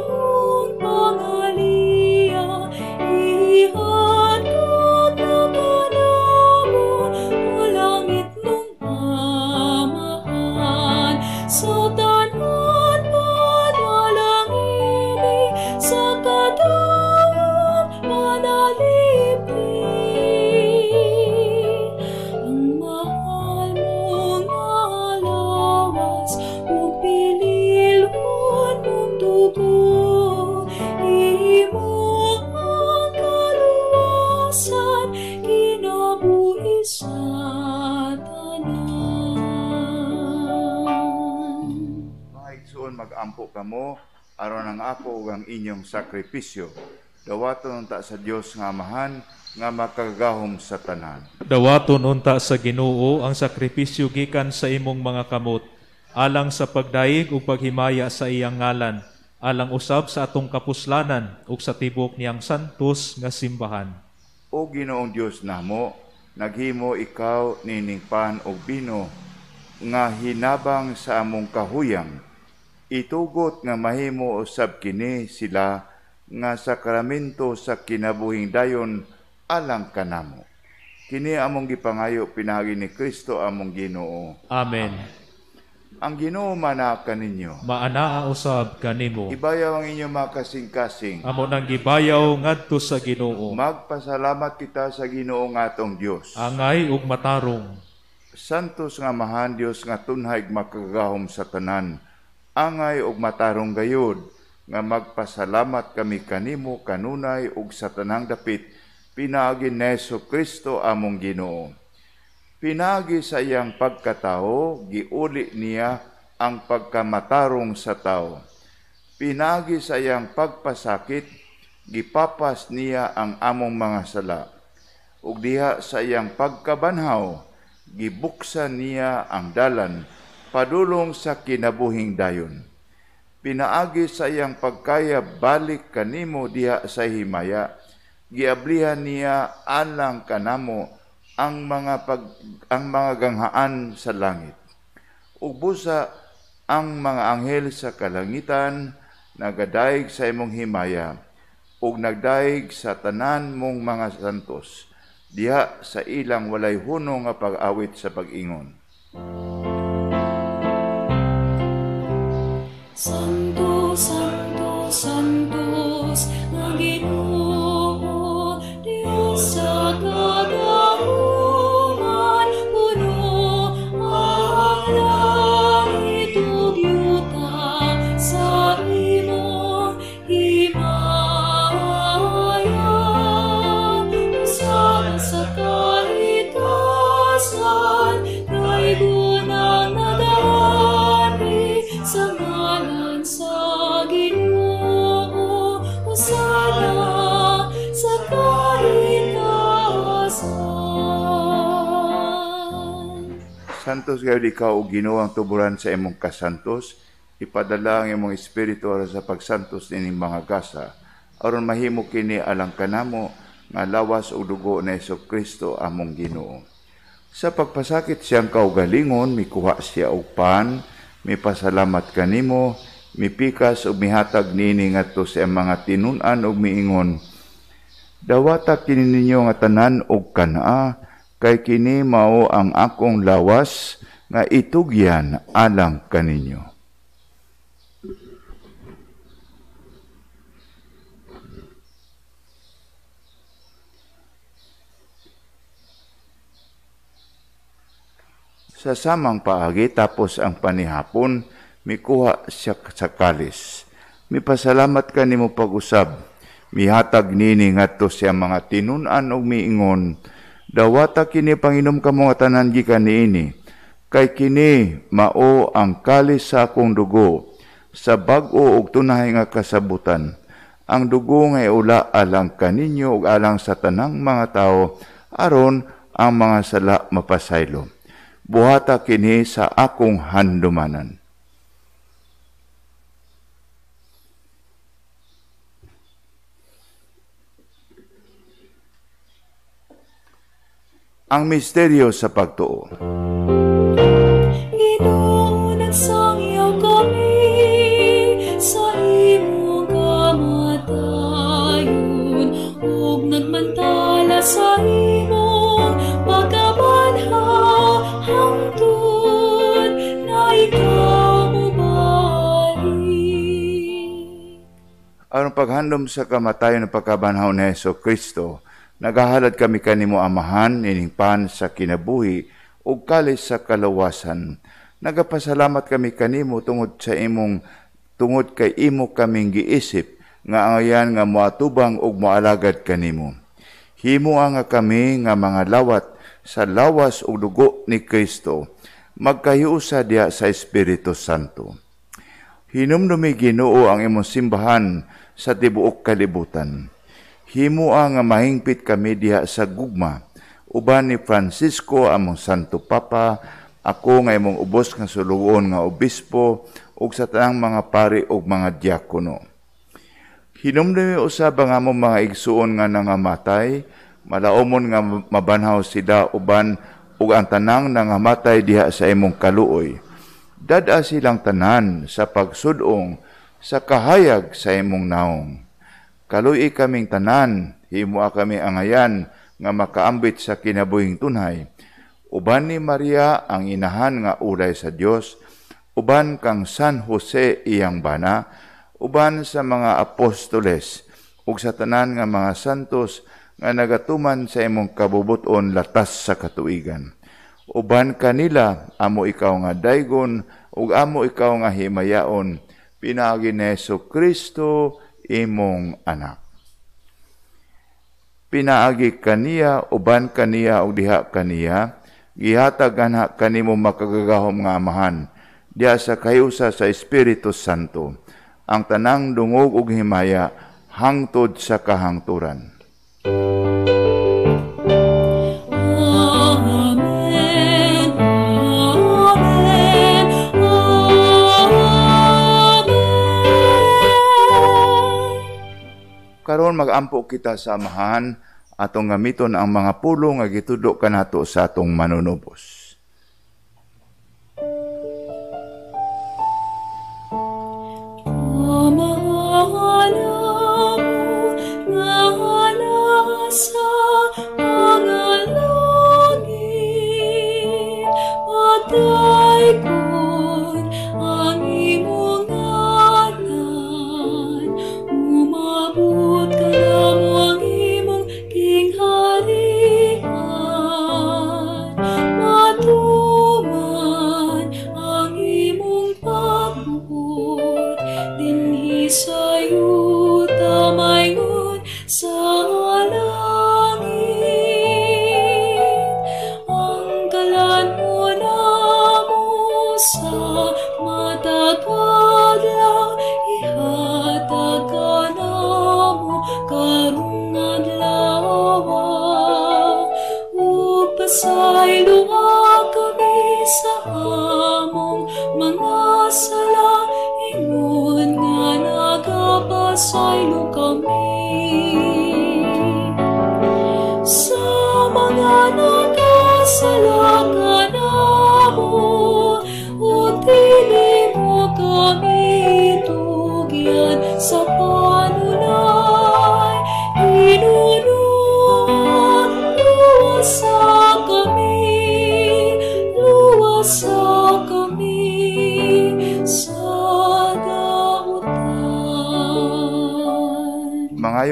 among pangaliya, ihatag na kanamo, o langit nung Amahan. Sa tanan panalangini, sa kadaan panalipin. Ang mahal mong alawas, ug pililhon mong dugo, imo ang kaluwasan, kinabuhi sa tanan. Mga igsuon, mag-ampo kamo aron ang ako ug ang inyong sakripisyo. Dawaton unta sa Dios nga Amahan nga makagagahom sa tanan. Dawaton unta sa Ginoo ang sakripisyo gikan sa imong mga kamot, alang sa pagdayeg ug paghimaya sa iyang ngalan, alang usab sa atong kapuslanan ug sa tibok niyang santos nga simbahan. O Ginoong Dios namo, naghimo ikaw nining pan ug bino nga hinabang sa among kahuyang. Itugot nga mahimo usab kini sila nga sakramento sa kinabuhing dayon alang kanamo. Kini among gipangayo pinaagi ni Kristo among Ginoo. Amen. Ang Ginoo manaa kaninyo. Maanaa usab kanimo. Ibayaw ang inyong mga kasing-kasing. Amo nang gibayaw ngadto sa Ginoo. Magpasalamat kita sa Ginoo nga atong Dios. Angay ug matarong. Santos nga Amahan, Dios nga tunhay makagagahom sa tanan, angay ug matarong gayud nga magpasalamat kami kanimo kanunay ug sa tanang dapit pinaagi ni Jesu Kristo among Ginoo. Pinaagi sa iyang pagkatao, giuli niya ang pagkamatarong sa tao. Pinaagi sa iyang pagpasakit, gipapas niya ang among mga sala. Ug diha sa iyang pagkabanhaw, gibuksan niya ang dalan padulong sa kinabuhing dayon. Pinaagi sa iyang pagkaya balik kanimo diha sa himaya, giablihan niya alang kanamo ang mga ganghaan sa langit. Ug busa ang mga anghel sa kalangitan nagadayeg sa imong himaya ug nagdayeg sa tanan mong mga santos diha sa ilang walay hunong nga pag-awit sa pag-ingon. Santo, Santo, Santos, nga Ginoo, Dios sa kadahuman, puno ang langit ug yuta sa imong himaya. Usab sa kahitasan, kay gunang nagari sa ngalan sa Ginoo, Hosana sa kahitasan. Santos gayud ikaw o Ginoo ang tuburan sa imong kasantos, ipadala ang imong espiritu aron sa pagsantos nining mga gasa, aron mahimo kini alang kanamo nga lawas ug dugo ni Jesu Kristo among Ginoo. Sa pagpasakit siyang kaugalingon, mikuha siya og pan, mipasalamat kanimo, mipikas ug mihatag niini ngadto sa mga tinun-an ug miingon, dawata kini ninyo nga tanan og kanaa, kay kini mao ang akong lawas nga itugyan alang kaninyo. Sa samang paagi tapos ang panihapon, mikuha siya sa kalis. Mipasalamat kanimo pag-usab, mihatag nini ngadto siya mga tinun-an ug miingon, dawata kini panginom kamo nga tanan gikan niini, kay kini mao ang kalis sa akong dugo, sa bag-o ug tunahay nga kasabutan. Ang dugo nga iula alang kaninyo ug alang sa tanang mga tawo, aron ang mga sala mapasaylo. Buhata kini sa akong handumanan. Ang misteryo sa pagtuo. Ginoo, nagsangyaw kami sa imong kamatayon ug nagmantala sa imong pagkabanhaw hangtod na ikaw mobalik. Aron paghandom sa kamatayon ng pagkabanhaw ni Hesus Kristo, nagahalad kami kanimo Amahan ining pan sa kinabuhi ug kalis sa kalawasan. Nagapasalamat kami kanimo tungod sa imong tungod kay imo kaming giisip nga angayan nga moatubang ug moalagad kanimo. Himoa nga kami nga mga lawat sa lawas ug dugo ni Kristo, magkahiusa diha sa Espiritu Santo. Hinumdumi Ginoo ang imong simbahan sa tibuok kalibutan. Himoa nga mahingpit kami diha sa gugma, uban ni Francisco among Santo Papa, ako nga imong ubos nga sulugoon nga obispo, ug sa tanang mga pari ug mga diakono. Hinumdumi usab ang among mga igsuon nga nangamatay, malaumon nga mabanhaw sila uban ug ang tanang nangamatay diha sa imong kaluoy. Dad-a silang tanan sa pagsudong sa kahayag sa imong naong. Kaluoy kaming tanan, himoa kami angayan nga makaambit sa kinabuhing tunhay. Uban ni Maria ang inahan nga ulay sa Dios, uban kang San Jose iyang bana, uban sa mga apostoles ug sa tanan nga mga santos nga nagatuman sa imong kabubuton latas sa katuigan. Uban kanila amo ikaw nga daygon ug amo ikaw nga himayaon, pinaagi ni Hesus Kristo imong anak. Pinaagi kaniya, uban kaniya ug diha kaniya, gihatag anha kanimo makagagahom nga Amahan, diha sa kahiusa sa Espiritu Santo, ang tanang dungog ug himaya hangtod sa kahangturan. Amen. Amen. Amen. Karon magampo kita sa Amahan, atong gamiton ang mga pulong nga gitudlo kanato sa atong manunubos. Amahan amo nga nasa mga langit, padayon ang imong ngalan, umabot kanamo ang imong gingharian,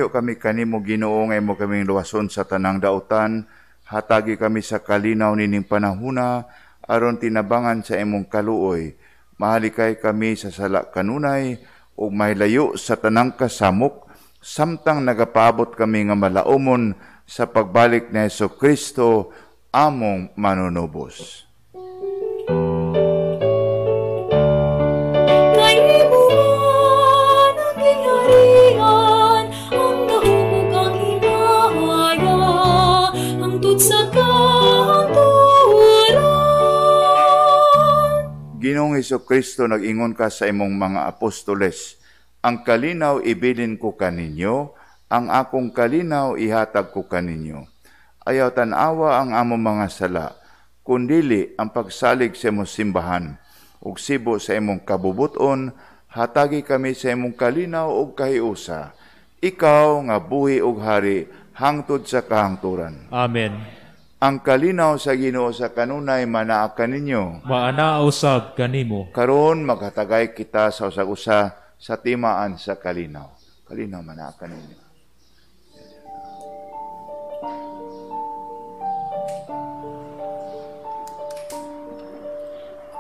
Nagpangahangyo kami kanimo Ginoo nga imo kaming luwason sa tanang dautan, hatagi kami sa kalinaw nining panahuna aron tinabangan sa imong kaluoy. Mahalikay kami sa sala kanunay ug mahilayo sa tanang kasamok samtang nagapaabot kami nga malaumon sa pagbalik ni Hesukristo among manunubos. Ginoong Hesukristo, nag-ingon ka sa imong mga apostoles, ang kalinaw ibilin ko kaninyo, ang akong kalinaw ihatag ko kaninyo. Ayaw tan-awa ang among mga sala, kundili ang pagsalig sa imong simbahan, ug sibo sa imong kabubuton, hatagi kami sa imong kalinaw ug kahiusa. Ikaw nga buhi ug hari, hangtod sa kahangturan. Amen. Ang kalinaw sa Ginoo sa kanunay manaa kaninyo. Maanaa usab kanimo. Karon maghatagay kita sa usag-usa sa timaan sa kalinaw. Kalinaw manaa kaninyo.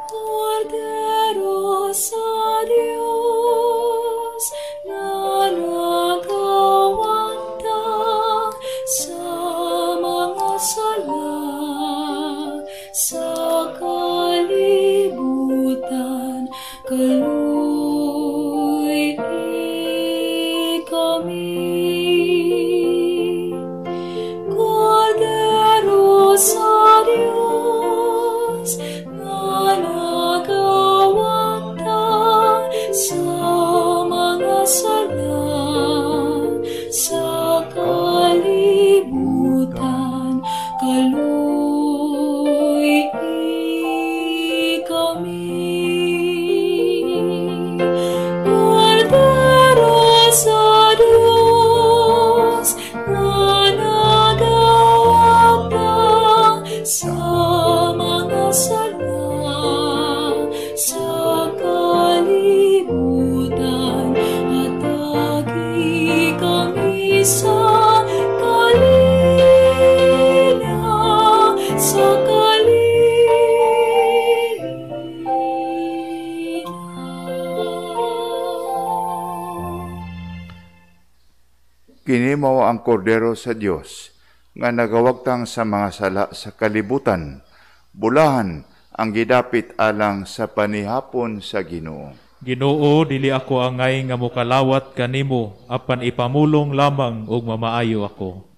Cordero sa Dios nga nagawantang sa mga sala sa kalibutan, kaluy kami. Cordero sa Dios nga nagawantang sa mga sala sa kalibutan, kaluy kami. Cordero sa Dios nga nagawantang sa mga sala sa kalibutan, hatagi kami sa kalinaw, sa kalinaw. Kini mao ang kordero sa Dios nga nagawagtang sa mga sala sa kalibutan. Bulahan ang gidapit alang sa panihapon sa Ginoo. Ginoo, dili ako angay nga mokalawat kanimo, apan ipamulong lamang ug mamaayo ako.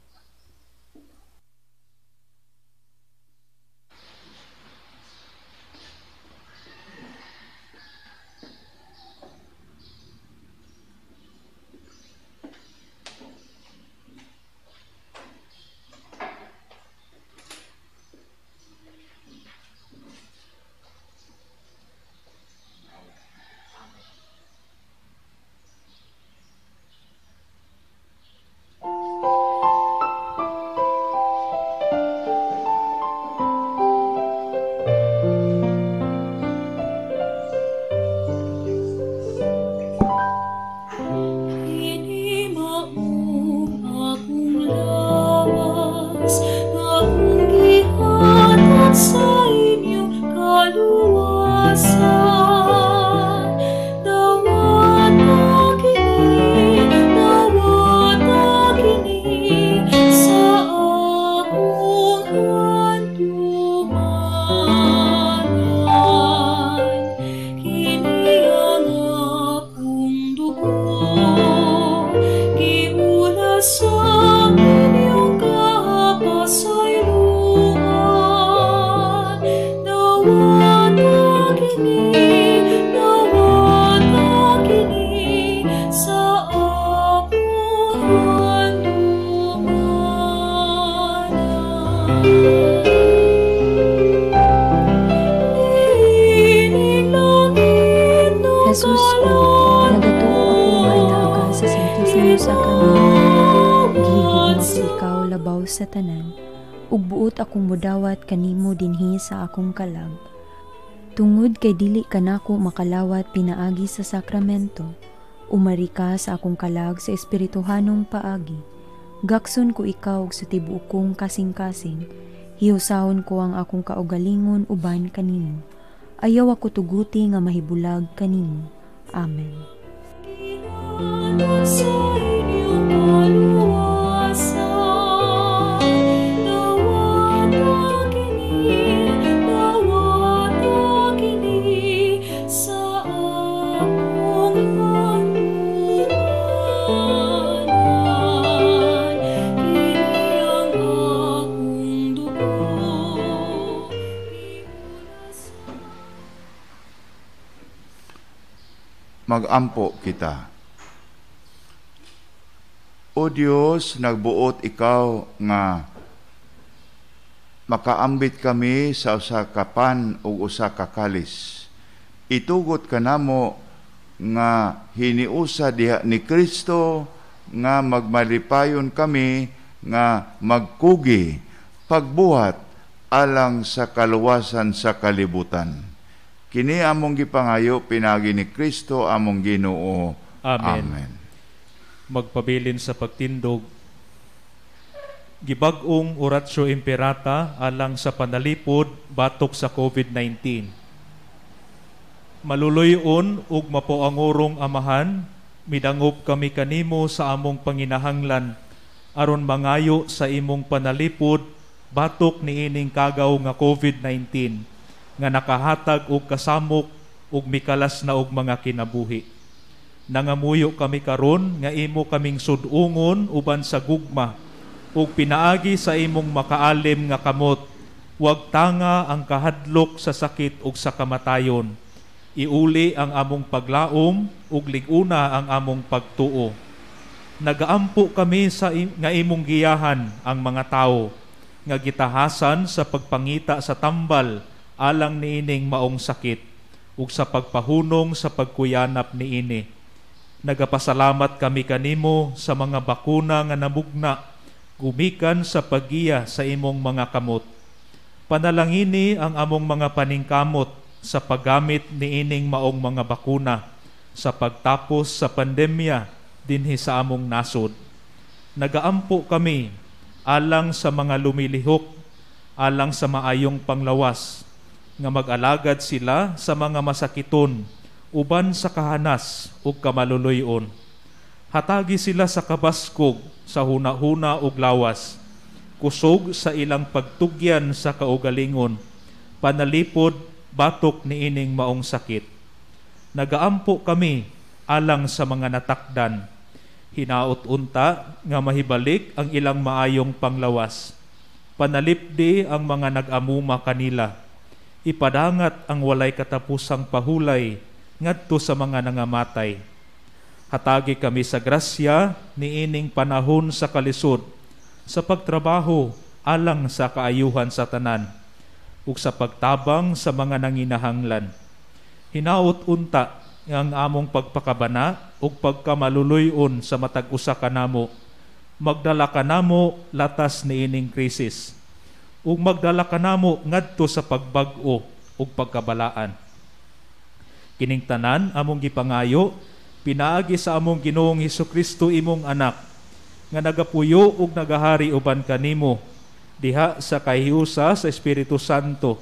Jesus ko, nagatuo ako nga anaa ka sa Santisimo Sakramento. Gihigugma ko ikaw labaw sa tanan, ug buot akong mudawat kanimo dinhi sa akong kalag. Tungod kay dili kanako makalawat pinaagi sa sakramento, Umari ka sa akong kalag sa espirituhanong paagi. Gakson ko ikaw sa tibuok kong kasing-kasing. Hiyosahon ko ang akong kaugalingon uban kanimo. Ayaw ako tuguti nga mahibulag kanimo. Amen. Sa inyong kaluwasan, dawata kini sa akong handumanan, kini ang akong dugo. Magampo kita. O Dios, nagbuot ikaw nga makaambit kami sa usa ka pan ug usa ka kalis. Itugot kanamo nga hiniusa diha ni Kristo nga magmalipayon kami nga magkugi pagbuhat alang sa kaluwasan sa kalibutan. Kini among gipangayo pinaagi ni Kristo among Ginoo. Amen. Amen. Magpabilin sa pagtindog. Gibag-ong oratio imperata alang sa panalipod batok sa COVID-19. Maluluyon ug mapoangurong amahan, midangop kami kanimo sa among panginahanglan aron mangayo sa imong panalipod batok niining kagaw nga COVID-19 nga nakahatag og kasamok ug mikalas na og mga kinabuhi. Nangamuyo kami karon nga imo kaming sud-ungon uban sa gugma ug pinaagi sa imong makaalim nga kamot. Wag tanga ang kahadlok sa sakit ug sa kamatayon. Iuli ang among paglaom ug lig-una ang among pagtuo. Nagaampo kami sa nga imong giyahan ang mga tawo nga gitahasan sa pagpangita sa tambal alang niining maong sakit ug sa pagpahunong sa pagkuyanap niini. Nagapasalamat kami kanimo sa mga bakuna nga namugna gumikan sa paggiya sa imong mga kamot. Panalangini ang among mga paningkamot sa paggamit niining maong mga bakuna sa pagtapos sa pandemya dinhi sa among nasod. Nagaampo kami alang sa mga lumilihok, alang sa maayong panglawas, nga mag-alagad sila sa mga masakiton uban sa kahanas ug kamaluluyon. Hatagi sila sa kabaskog sa huna-huna ug lawas, kusog sa ilang pagtugyan sa kaugalingon, panalipod batok niining maong sakit. Nagaampo kami alang sa mga natakdan. Hinaot unta nga mahibalik ang ilang maayong panglawas. Panalipdi ang mga nag-amuma kanila. Ipadangat ang walay katapusang pahulay ngadto sa mga nangamatay. Hatagi kami sa grasya niining panahon sa kalisod, sa pagtrabaho alang sa kaayuhan sa tanan, ug sa pagtabang sa mga nanginahanglan. Hinaot unta nga ang among pagpakabana ug pagkamaluluyon sa matag usa kanamo, magdala kanamo latas niining krisis, ug magdala kanamo ngadto sa pagbag-o ug pagkabalaan. Kining tanan among gipangayo pinaagi sa among Ginoong Hesukristo imong anak nga nagapuyo ug nagahari uban kanimo diha sa kahiusa sa Espiritu Santo,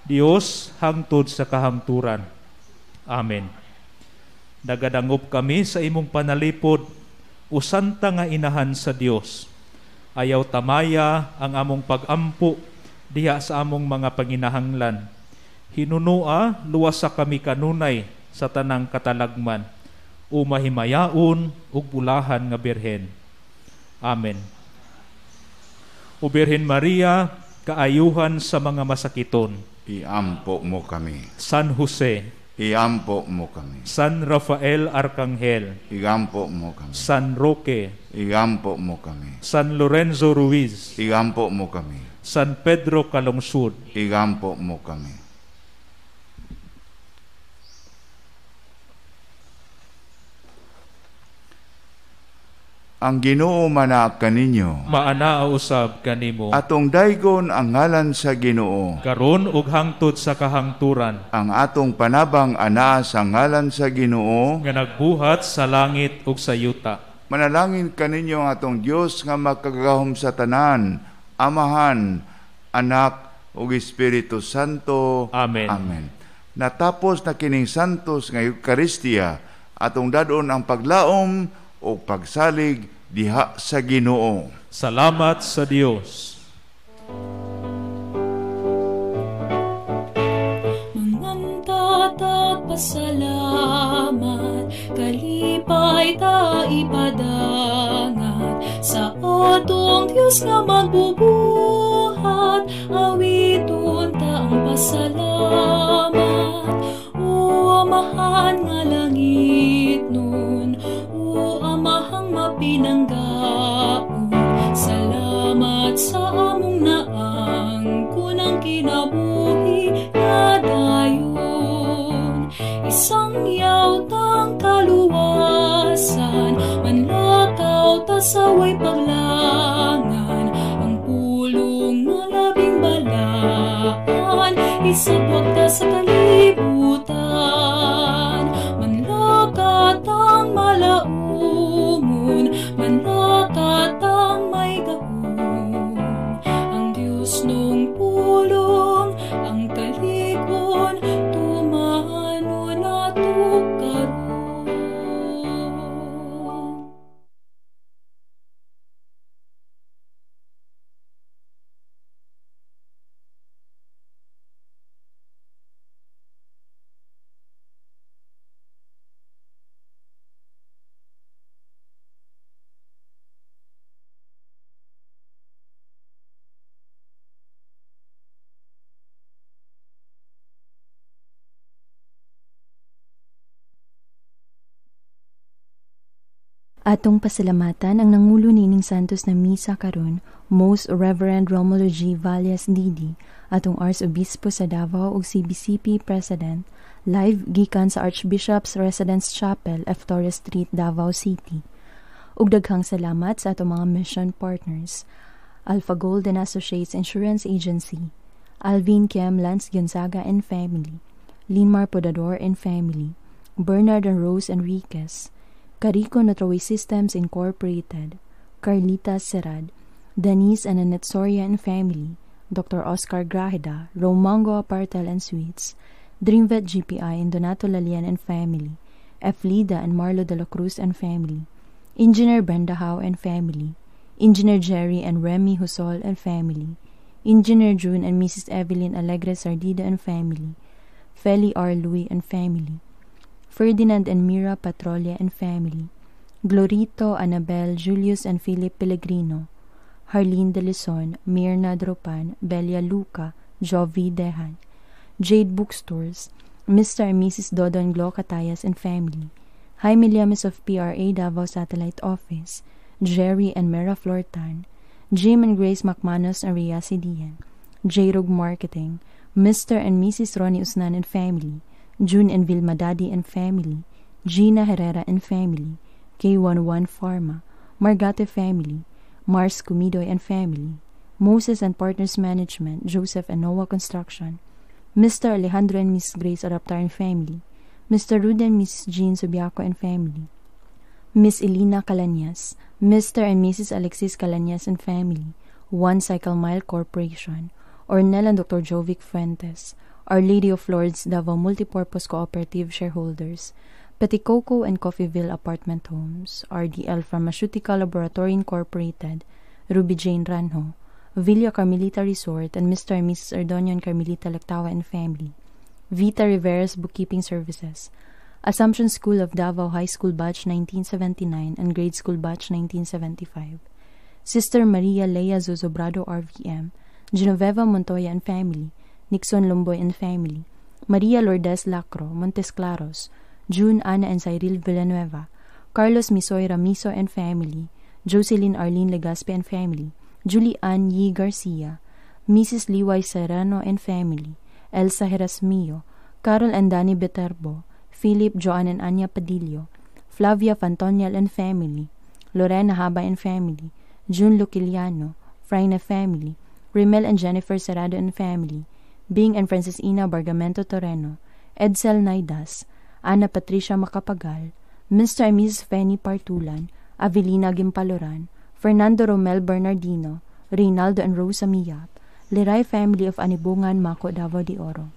Dios hangtod sa kahangturan. Amen. Nagadangop kami sa imong panalipod, o santa nga inahan sa Dios. Ayaw tamaya ang among pagampo diha sa among mga panginahanglan. Hinunua luwas sa kami kanunay sa tanang katalagman, o mahimayaon ug bulahan nga birhen. Amen. O Birhen Maria, kaayuhan sa mga masakiton, iampo mo kami. San Jose, iampo mo kami. San Rafael Arcangel, iampo mo kami. San Roque, iampo mo kami. San Lorenzo Ruiz, iampo mo kami. San Pedro Calungsod, iampo mo kami. Ang Ginoo manaa kaninyo. Maanaa usab kanimo. Atong daygon ang ngalan sa Ginoo. Karon ug hangtod sa kahangturan. Ang atong panabang anaa sa ngalan sa Ginoo nga nagbuhat sa langit ug sa yuta. Manalangin kaninyo ang atong Dios nga makagagahom sa tanan, Amahan, Anak ug Espiritu Santo. Amen. Amen. Natapos na kining santos nga Eucharistia, atong dadon ang paglaom o pagsalig diha sa Ginoo. Salamat sa Dios. Manganta tagpasalamat, kalipay ta ipadangat sa atong Dios nga magbubuhat, awiton ta ang pasalamat. O Amahan nga langit nun, o Amahang mapinanggaon, salamat sa among naang kunang kinabuhi nga dayon. Isang yaw tang kaluwasan, manlakaw ta sa way paglangan, ang pulong nga labing balaan, isabwag ta sa kalibutan. Manlakat ang malaumon, manlakat ang may gahom. Ang Diyos nung pulong, ang kalikon, tumano nato karon. Atong pasalamatan ang nangulo nining Santos na misa karon, Most Reverend Romulo G. Valles D.D., atong Arsobispo sa Davao ug CBCP President, live gikan sa Archbishop's Residence Chapel, F. Torres Street, Davao City. Ug daghang salamat sa atong mga mission partners, Alpha Gold and Associates Insurance Agency, Alvin Kiem Lance Gonzaga and Family, Linmar Podador and Family, Bernard and Rose Enriquez, Carico Notrowe Systems Incorporated, Carlita Serad, Denise and Annette Soria and Family, Dr. Oscar Grajeda, Romango Apartel and Suites, Dreamvet GPI and Donato Lalian and Family, Eflida and Marlo de la Cruz and Family, Engineer Brenda Howe and Family, Engineer Jerry and Remy Husol and Family, Engineer June and Mrs. Evelyn Alegre Sardida and Family, Feli R. Louis and Family, Ferdinand and Mira Patrolia and Family, Glorito, Annabel, Julius and Philip Pellegrino, Harleen De Lison, Mirna Dropan, Belia Luca, Jovi Dehan, Jade Bookstores, Mr. and Mrs. Dodon Glo Catayas and Family, Jaime Llames of PRA Davao Satellite Office, Jerry and Mera Flortan, Jim and Grace McManus and Ria Sidian, J-Rog Marketing, Mr. and Mrs. Ronnie Usnan and Family, June and Vilma Daddy and Family, Gina Herrera and Family, K11 Pharma, Margate Family, Mars Cumidoy and Family, Moses and Partners Management, Joseph and Noah Construction, Mr. Alejandro and Miss Grace Araptar and Family, Mr. Rude and Miss Jean Subiaco and Family, Miss Elena Calanyas, Mr. and Mrs. Alexis Calanyas and Family, One Cycle Mile Corporation, Ornel and Dr. Jovic Fuentes, Our Lady of Lourdes Davao Multipurpose Cooperative Shareholders, Peticoco and Coffeeville Apartment Homes, RDL Pharmaceutical Laboratory Incorporated, Ruby Jane Ranjo, Villa Carmelita Resort, and Mr. and Mrs. Ordonio and Carmelita Lactawa and Family, Vita Rivera's Bookkeeping Services, Assumption School of Davao High School Batch 1979 and Grade School Batch 1975, Sister Maria Lea Zozobrado RVM, Genoveva Montoya and Family, Nixon Lomboy and Family, Maria Lourdes Lacro, Montes Claros, June Ana and Cyril Villanueva, Carlos Misoy Ramiso and Family, Jocelyn Arlene Legaspi and Family, Julie Ann Yi Garcia, Mrs. Liway Serrano and Family, Elsa Herasmio, Carol and Danny Beterbo, Philip, Joan and Anya Padillo, Flavia Fantonial and Family, Lorena Haba and family, June Luciliano, Frayna family, Rimel and Jennifer Serrado and family, Bing and Francis Ina Bargamento Toreno, Edsel Naidas, Ana Patricia Macapagal, Mr. and Mrs. Fanny Partulan, Avelina Gimpaloran, Fernando Romel Bernardino, Reynaldo and Rosa Miyap, Liray family of Anibungan, Maco, Davao de Oro.